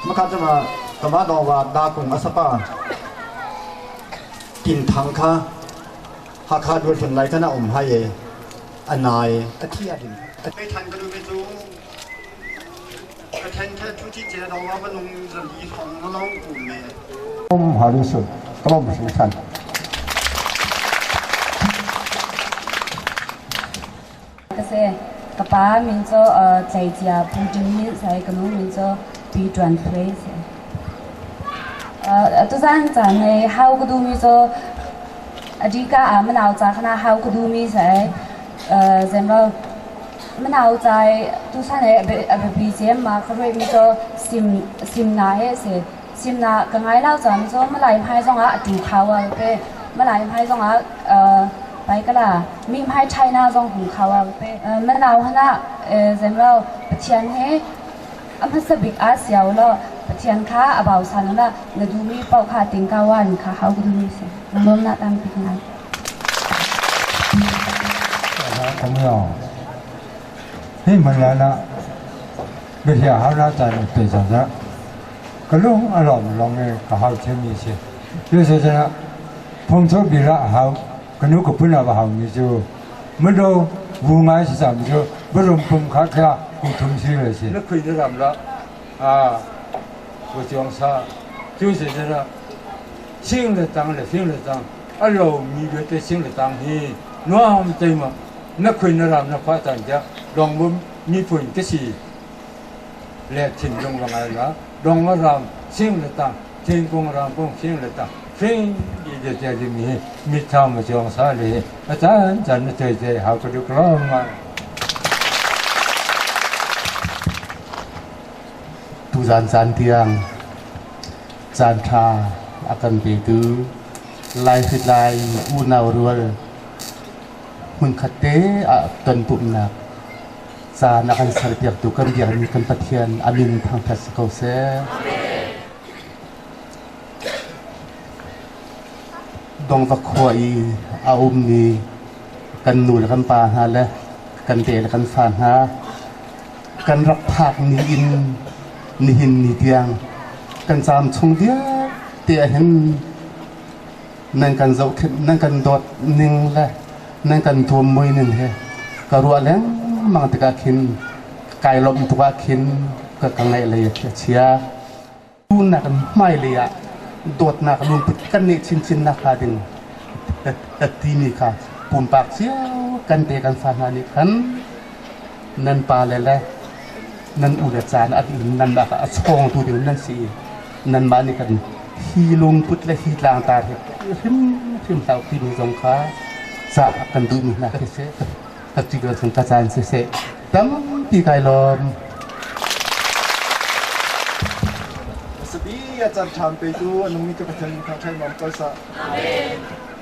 มาคัดจะมากมาดองว่าดาคงอัสปากินทังค่ะหากขาดด้วยฝนไหลก็น่าอมให้อันนายอธิอดิไม่ทันก็ดูไม่รู้กระเทนแค่ทุกที่เจอเราว่ามันลงจะมีของน้องกลุ่มเนี่ย ผมหารู้สึกกล้องสงสัย ကစေကပါမင်းစော在家不精米在个农民做比转推噻。呃，都咱咱的好个都米做，အဓိကအမနာကြခနာဟောက်ကဒူမီဆိုင်အဲဇင်လောမနာကြတူဆန်ရဲ့အဘဘီဂျမ်မာခရွေမီတော့စင်စင်နာဟဲစေစင်နာကငိုင်းလောက်ကြမစောမလိုက်ဖိုင်းဆောင်ကအတူခါဝပဲမလိုက်ဖိုင်းဆောင်ကအဲไปก็ล่ะมีไพ่ไชน่าซองหูเขาอ่ะไปมะนาวฮะนะเออเซมเราปะเทียนเฮอำเภอสบิกอาเซียวแล้วปะเทียนค้าอบาวสันละนดูมีเป้าคาติงกาวันค่ะเขาก็ดูมีเสียลมหน้าตามปีนั้น ผมยอนี่มันแล้วนะไม่ใช่หาราจารย์对上的，个龙阿老龙的个好听一些，就是这样，碰触比了好，个奴个本来不好，你就没都无碍是咱们就不容分开开，共同去了些。那亏得咱们了啊，我讲啥，就是这样，新的当了新的当，阿老米个的新的当嘿，那我们对嘛？นักคุยนรามนักพระอาจารย์จะลองมุมมีฝุ่นก็สีและถิ่นลงวังอะไรละลองว่ารามเสียงละตังเทียนกงรามกงเสียงละตังเฟียงอีเดียเจจะมีมีทางมาจองสาลีอาจารย์จันเจเจหากระดูกล้องมา ตูจานจานเตียงจานชาอากันเปตูลายฟิดลายอูนาวรัวหุ่นขัดเตะตนปุ่มนักจานักการสารเปียกตุกันเดียงมีกันปะเทียนอามินทางทัศกเซดงวักขวายอาอุมนีกันนูและกันปาฮาและกันเตะและกันฟานฮากันรักภาคนีอินนีหินนีเตียงกันจามชงเดียเตียเห็นนั่งกันเจ้านั่งกันดอดนิ่งและนั่งกันทวมมวยนึงเฮกรัวเล้งมังตะกาขินไก่ลมตัวขินก็กังไงเลยเชียดูนักไม่เลยอะโดดนักลุงพุทกันนี่ชินชินนักขาดิงแต่ตีนี่ค่ะปุ่มปากเสียวกันเตกันฟานานี่ขันนั่นปลาเลยแหละนั่นอุดจานอันนั่นแบบอชงตัวเดียวนั่นสินั่นมานี่กันฮีลุงพุทธและฮีลางตาเหิมหิมเต่าที่มีสงขาจะกันดูนี่นะเสตัดจีกระสุนกระจายเสตั้งปีไกลอมสบีอาจารย์ถามไปดูอนุมิตรประเทศทางไทยมอมก็สะ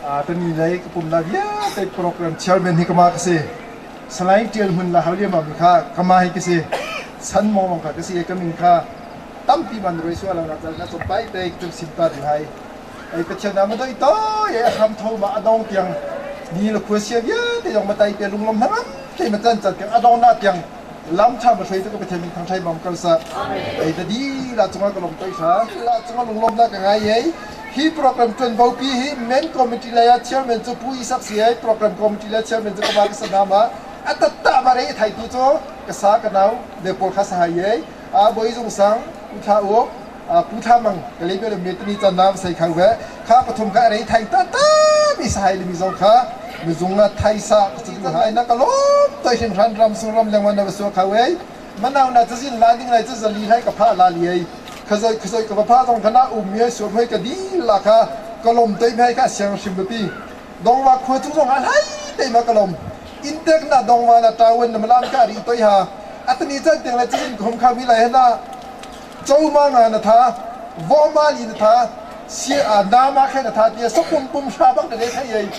Tani lei ka pum la vialte program chairman hi kama ka si. Salai Tial Hmun la hauliam mi kha kama hi ka si. San mong long kha ka si ka min kha tampi man roi su ala na chal na chop pai te tum sim ta du hai. Ai Pathian na ma doi to ye ham tho ma adong tiang ni la khua sia vialte yong ma tai pe lunglom hnangam te ma chan chan tiang adong na tiang lam tha ma hrei te ka Pathian min thang thai mam kal sa. Ai da di la chunga ka lom toi sa la chunga lunglom na ka ngai ye. Hi program tuanvo pi hi main committee lei ah chairman cu Pu Isak si ai program committee le chairman cu ka ba ka sa nama a tatta ma rei thai tu cu ka sa ka nau le pawl kha sa hai ai a boi zung sang u tha u pu tha mang ka le be me tani chan nam sei khau ve kha pathum ka rei thai ta ta mi sa hai le mi zong kha mi zung na thai sa ka chu hai na ka lom toi hin ran ram sung ram lengwan na su khau ai manau na chazin la ding lai chu zali hai ka pha la li ai khazoi khazoi ka pha tong khana um ye su hoi ka di la kha kalom tei mai kha siang hrim pi dongwa khua chu zong a lai tei ma kalom intek na dongwa na tawon na malam ka ri toi ha atani chan teng la chazin khom kha mi lai na chau ma nga na tha vo ma li na tha si a na ma khe na tha tia so pum pum sha bang de thai ai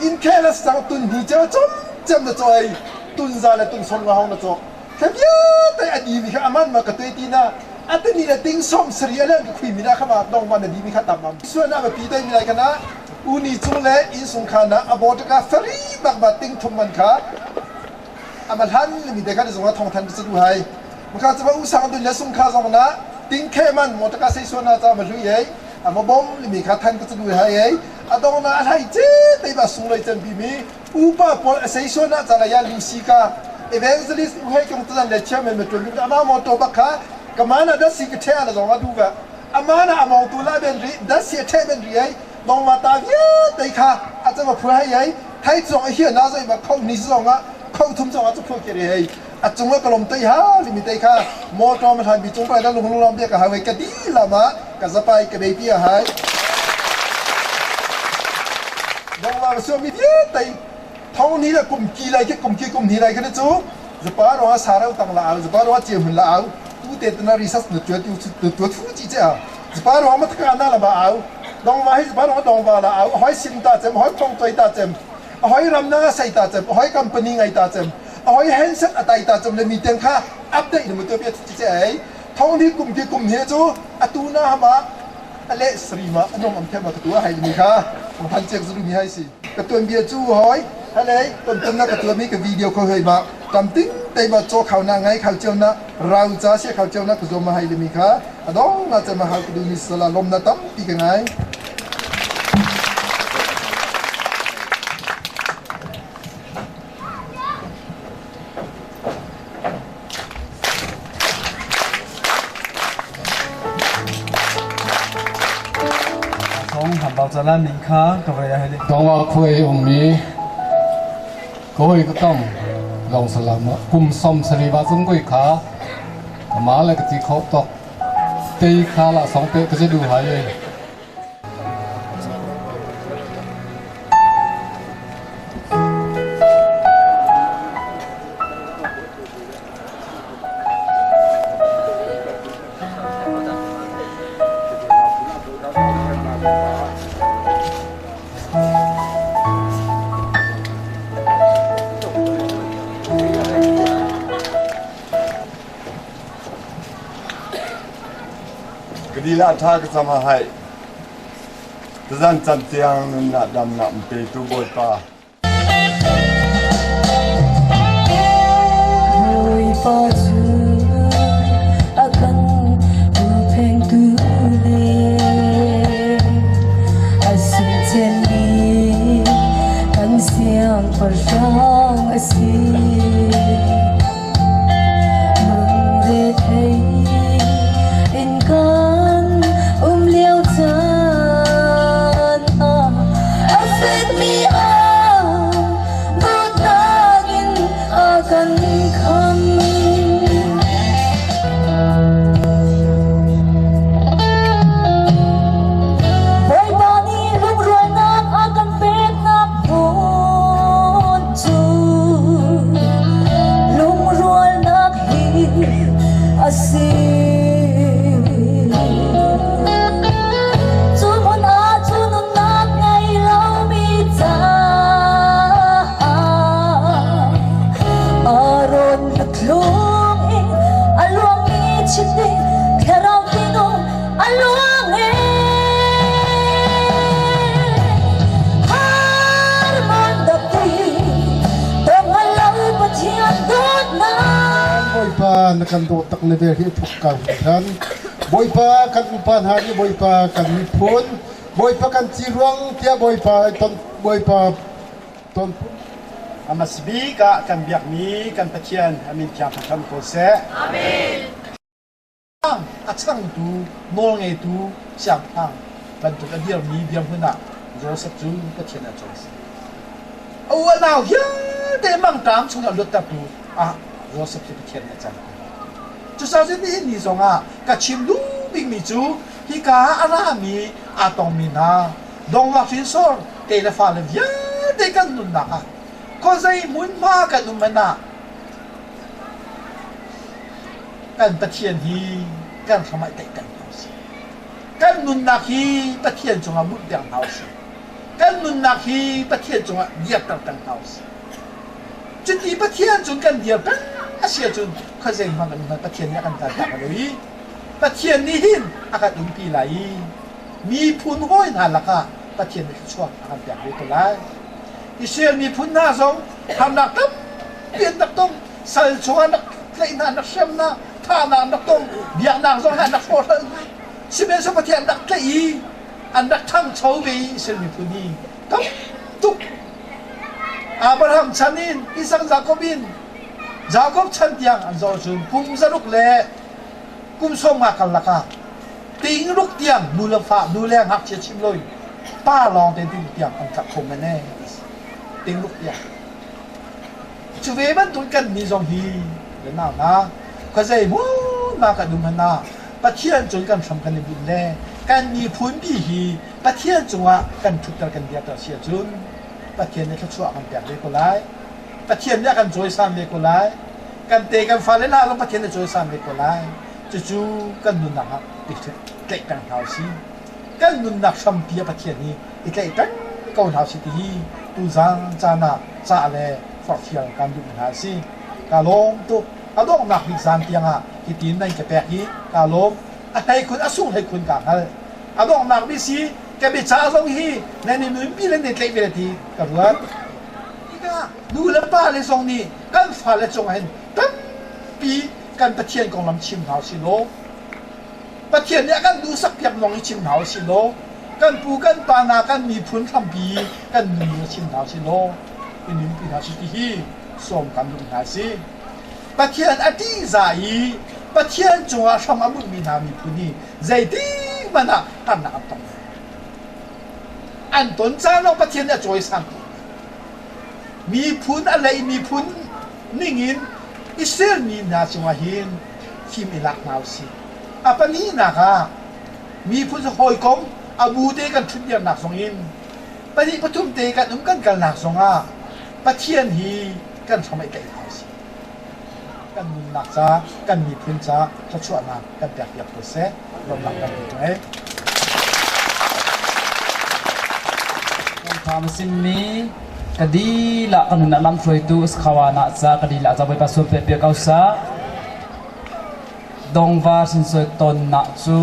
in khe la sang tun hi cha chom chem na choi tun za la tun som nga hong na chok 他别在阿弟米看阿曼嘛个对的呢，阿等你的顶上是里两个亏米那看嘛，东嘛的弟米看大嘛，所以那个比对米来看呐，乌尼中嘞，因松看呐，阿波这个弗里巴巴顶通门卡，阿嘛汉米得看的从阿通谈的是如海，我看这个乌上对了松卡上呐，顶开门我这个谁说那咱们如耶，阿么bomb 米卡谈的是如海耶，阿东那阿海这对吧松来真比米，乌巴波谁说那咱来呀露西卡。Evangelist uhe kyong tan le chairman me tul ama mo to bakha kamana da si ke the ala zong adu ga amana among tu la ben ri da si the ben ri ai dong ma ta vi dei kha a cha ma phu hai ai thai zong a hian na zoi ma khong ni zong a khong thum zong a chu phu ke ri ai a chung a kalom tei ha li mi tei kha mo to ma than bi chung pa da lung lung lam be ka ha wei ka di la ma ka za pai ka be pi a hai dong ma so mi vi tei thong ni la kum ki lai ke kum ki kum ni lai ke chu zapa ro sa ra tang la au zapa ro che hun la au tu te na research na tu tu tu thu chi che a zapa ro ma ka na la ba au dong ma hi zapa ro dong ba la au hoi sim ta chem hoi phong toi ta chem hoi ram na sai ta chem hoi company ngai ta chem hoi handset atai ta chem le mi teng kha update ni mu tu pe chi che ai thong ni kum ki kum ni chu atu na ma ale sri ma anom am them ma tu hai mi kha phan chek zu mi hai si ka tuan bia chu hoi อะไรต้นต้นนักตัวมีกับวิดีโอเขาเฮยมาจำติ้งเตมาโจเขาหน้าไงเขาเจ้าหน้าเราจะเสียเขาเจ้าหน้ากุศลมาให้เลยมีค่ะอดองน่าจะมาหาดูมิสลาลมนาตั้มปีกันไง 从汉堡在南宁卡，各位还得。当我亏我们，各位个当，老是那么，公送是里把中国卡，马来个地口到，地卡了上边个是路海的。 กดีละท่าก็จะมาให้จะจันจันเตียงนัดดำนับเปตูบอยปา Liêu chan a a fet mi a. Thlung in a luang i chim ding thlarau tinung a luang e. Harman dapti tong lo Pathian dawtnak. Bawipa na kan dawt tak na vel hi thuk ka than. Bawipa kan upa hna nih Bawipa kan miphun Bawipa kan ci ruang tiah Bawipa ton Bawipa ton Amas bik ah kan biakmi kan Pathian amin thiang hram ko seh. Amen. A changtu nawlngeitu siangpahrang bantuk a dirmi dirhmun ah Josef cu Pathian a cawi. A u a nau vialte mangṭam chungah luattertu ah Josef cu Pathian nih a cang. Cucaah cun nihin ni zongah ka chim duh bikmi cu hika ah a rami aa tongmi hna dongvak hrinsor te le fale vialte kan nunnak ah khuazei hmunhma kan um hmanh ah kan Pathian hi kan hram ah i tlaih hna usih. Kan nunnak hi Pathian cungah munhter hna usih. Kan nunnak hi Pathian cungah dirter peng hna usih. Cuti Pathian cun kan dir peng a si ahcun khuazei hmang kan um Pathian nih a kan kaltak lo i Pathian nih hin a kan umpi lai i miphun hawi hna lakah Pathian nih thluachuah a kan pek ve ko lai. Israel miphun hna zong harnak tampi an rak tong. Sal chungah an rak tlaih hna, an rak hrem hna, thahnak an rak tong, biaknak zong an rak hrawhral hna. Sihmanhsehlaw Pathian an rak tlaih i an rak ṭhangcho ve i Israel miphun hi tam tuk. Abraham chan in Isak Jakob in Jakob chan tiang an zoh ahcun kum 600 le kum 50 karlak ah ting ruk tiang nu le fa nu le ngakchia chim loin pa lawng tein ting ruk tiang an tlak kho men ee ting ruk tiang. Cu ve bantuk kan nih zong hi le nau hna khuazei hmun ma kan um hmanh ah Pathian cun kan hram kan i bunh le kan miphun pi hi Pathian cungah kan ṭhutter kan dirter si ahcun Pathian nih thluachuah a kan pek ve ko lai. Pathian nih a kan cawisan ve ko lai. Kan te kan fale hna zong Pathian nih cawisan ve ko lai. Cucu kan nunnak ah i tlaih peng hna usih. Kan nunnak hrampi ah Pathian hi i tlaih peng ko hna usih ti hi tuzaan caan ah cah le forhfial kan duhmi hna a si. Kaa lawm tuk. A donghnak bik zan tiangah hitin nan ka pek i kaa lawm. A hleikhun a sung hleikhun kaa hngalh. A donghnak bik si ka biacah zong hi nan i nunpi le nan i tlaih ve ti ka ruat. Tikah nu le pa le zong nih kan fale cungah hin tampi kan Pathian konglam chim hna usih law Pathian nih a kan duhsakpiak zong hi chim hna usih law kan pu kan pa hna kan miphun hrampi kan nunning chim hna usih law i nunpi hna usih ti hi sawm kan duh hna si. Pathian a ṭihzah i Pathian cungah hram a bunhmi hna miphun hi zeitik hmanh ah harnak an tong. An ton caan lawng Pathian nih a cawisan tuk. Miphun a lei miphun ningin Israel mi hna cungah hin fim i lak hna usih. A pahnihnak ah miphun cu hawikom a bu te kan ṭhutdirnak zongin pahnih pathum te kan um kan kalnak zongah Pathian hi kan hram i tlaih hna usih. Kan nunnak ca, kan miphun ca thluachuahnak kan pekpiak ko seh. Lawmhnak kan pe ngei. Thawngtha simmi ka dilah kan nun lam hruaitu skhawana ca ka dilah ca Bawipa sual pe pe ko sa. Dongva sinsoi ton na cu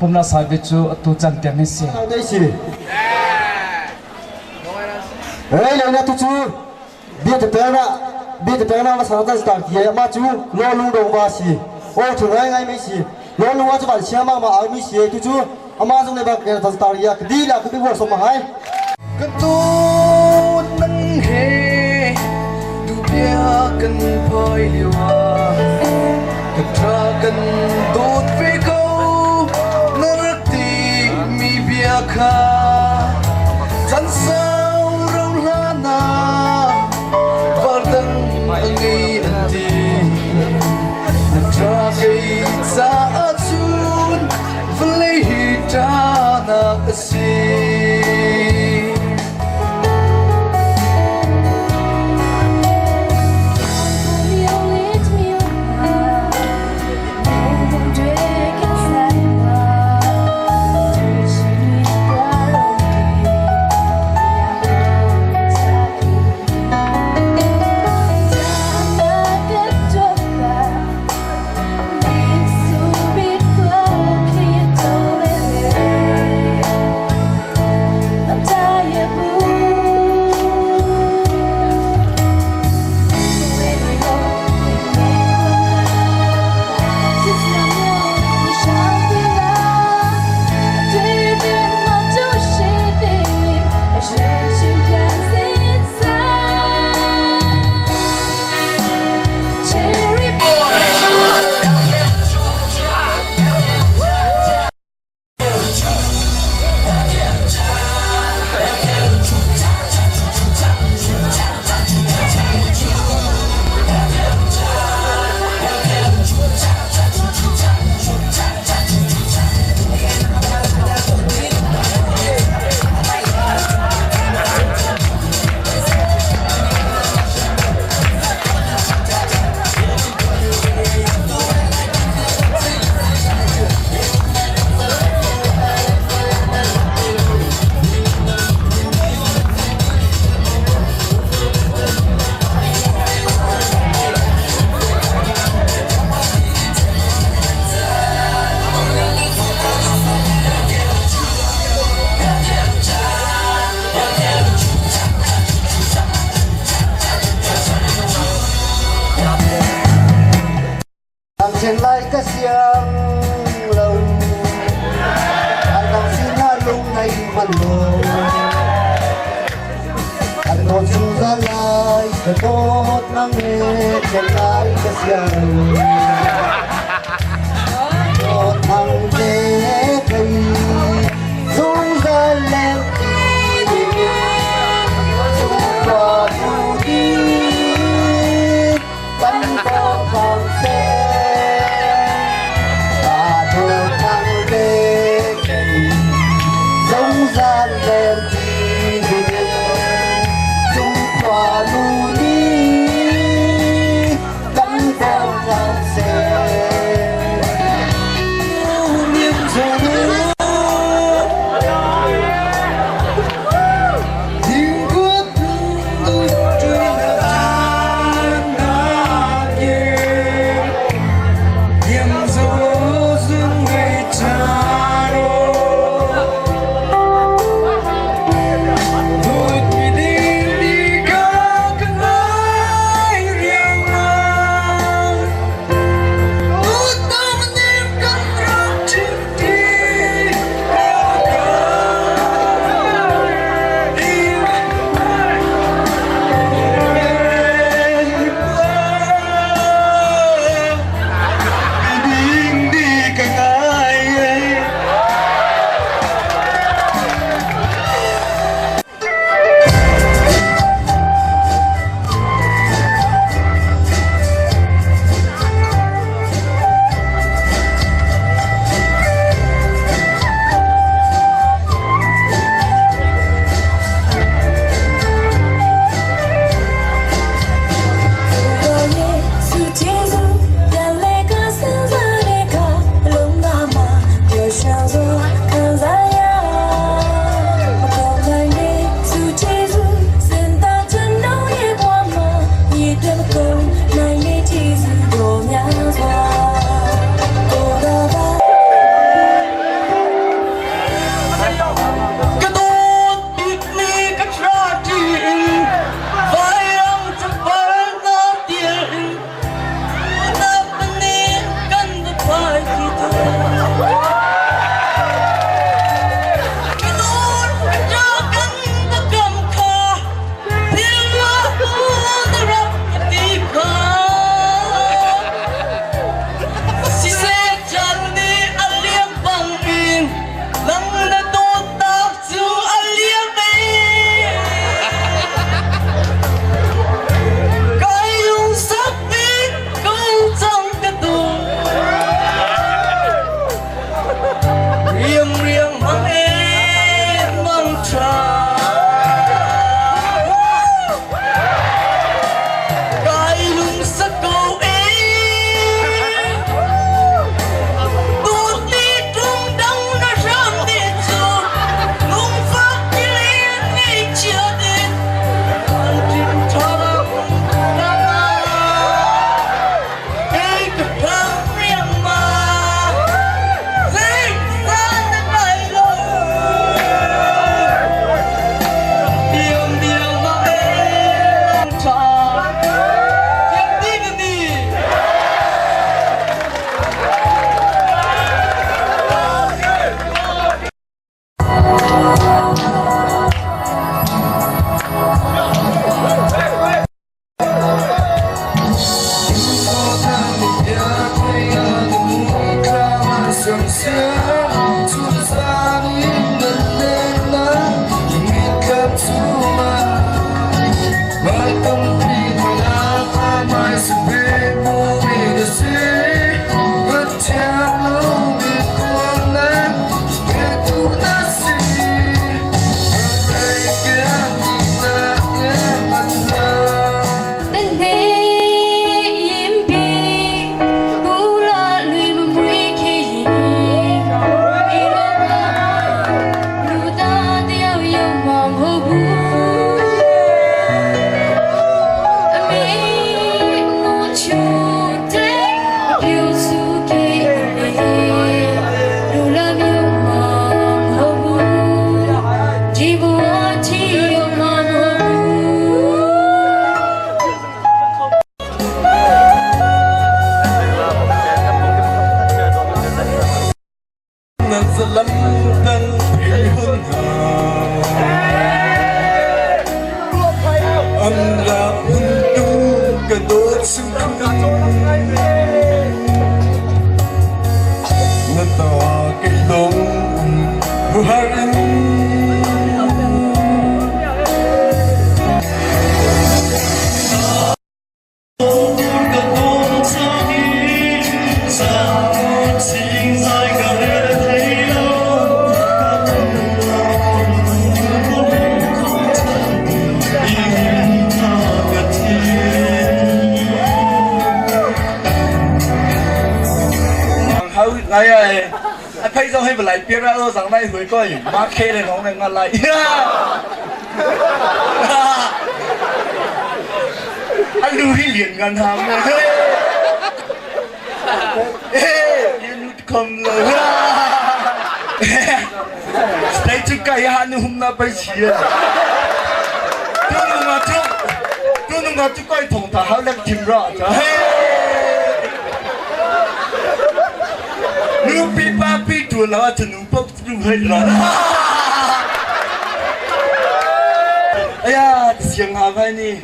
pumla sai ve cu tu chan tiang hi si. Dei si. Rei le na tu cu bia te pe na bia te pe na ma sa ta star ki ma cu lo lu dong ba si. O thu ngai ngai mi si. Lo lu wa chu ban sia ma ma au mi si tu cu ama zong le ba ke ta star ya di la ku bi war so ma hai. Kan dawt nan he dubia kan phai lio ah kan tha kan dawt ve ko na rak ti mi bia kha chan sau ro hlan ah vardang a ngei an ti na tha kei caah cun vawlei hi ṭahnak a si. Then lai ka siang lo Ai nang sinah lung nei man lo An dawt zungzal lai ka dawt nang he then lai ka siang lo Dawt nang te kai zungzal leng Chung di kan bawm zungzal len ti ding chung khua lu ni kan bawm Thank you. Na ta kei lung har in. Ngai ai a phei zong hei balai piar ah zang nai hui koi ma khe le nong le nga lai. A lu hi lian ngan ham lian nu khom lo dai chu kai ha nu hum na pai chia tu nu nga chu tu nu nga chu koi thong ta hau lek thim ra cha nu pi pa pi tu la chu nu pop tu hai ra. 哎呀，行啊，派你，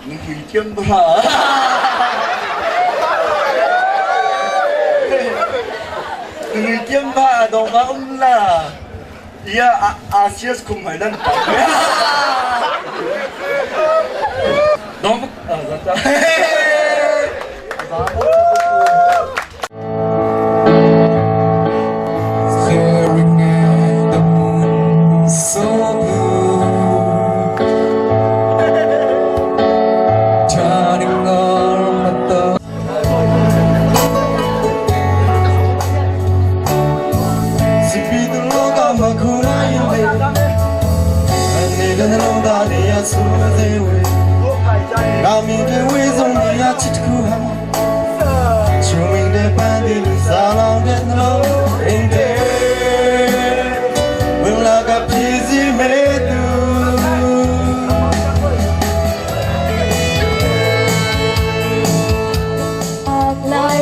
你会听不啦？你听吧，都忘了。呀，阿阿些是空海人。都不啊，咋咋？ Staring at the moon so blue, turning all my thoughts. စီပီတလောကမခုနိုင်လေအနေကနှလုံးသားတွေရဆူသေးဝေငါမြင်တဲ့ဝေးဆုံးနေရချစ်တခုဟာချုံမင်းတဲ့ပန်းဒီလူစားလောင်တဲ့နှလုံးအိမ်တဲ့ဝင်လာကပြည်စည်းမဲ့သူ Lai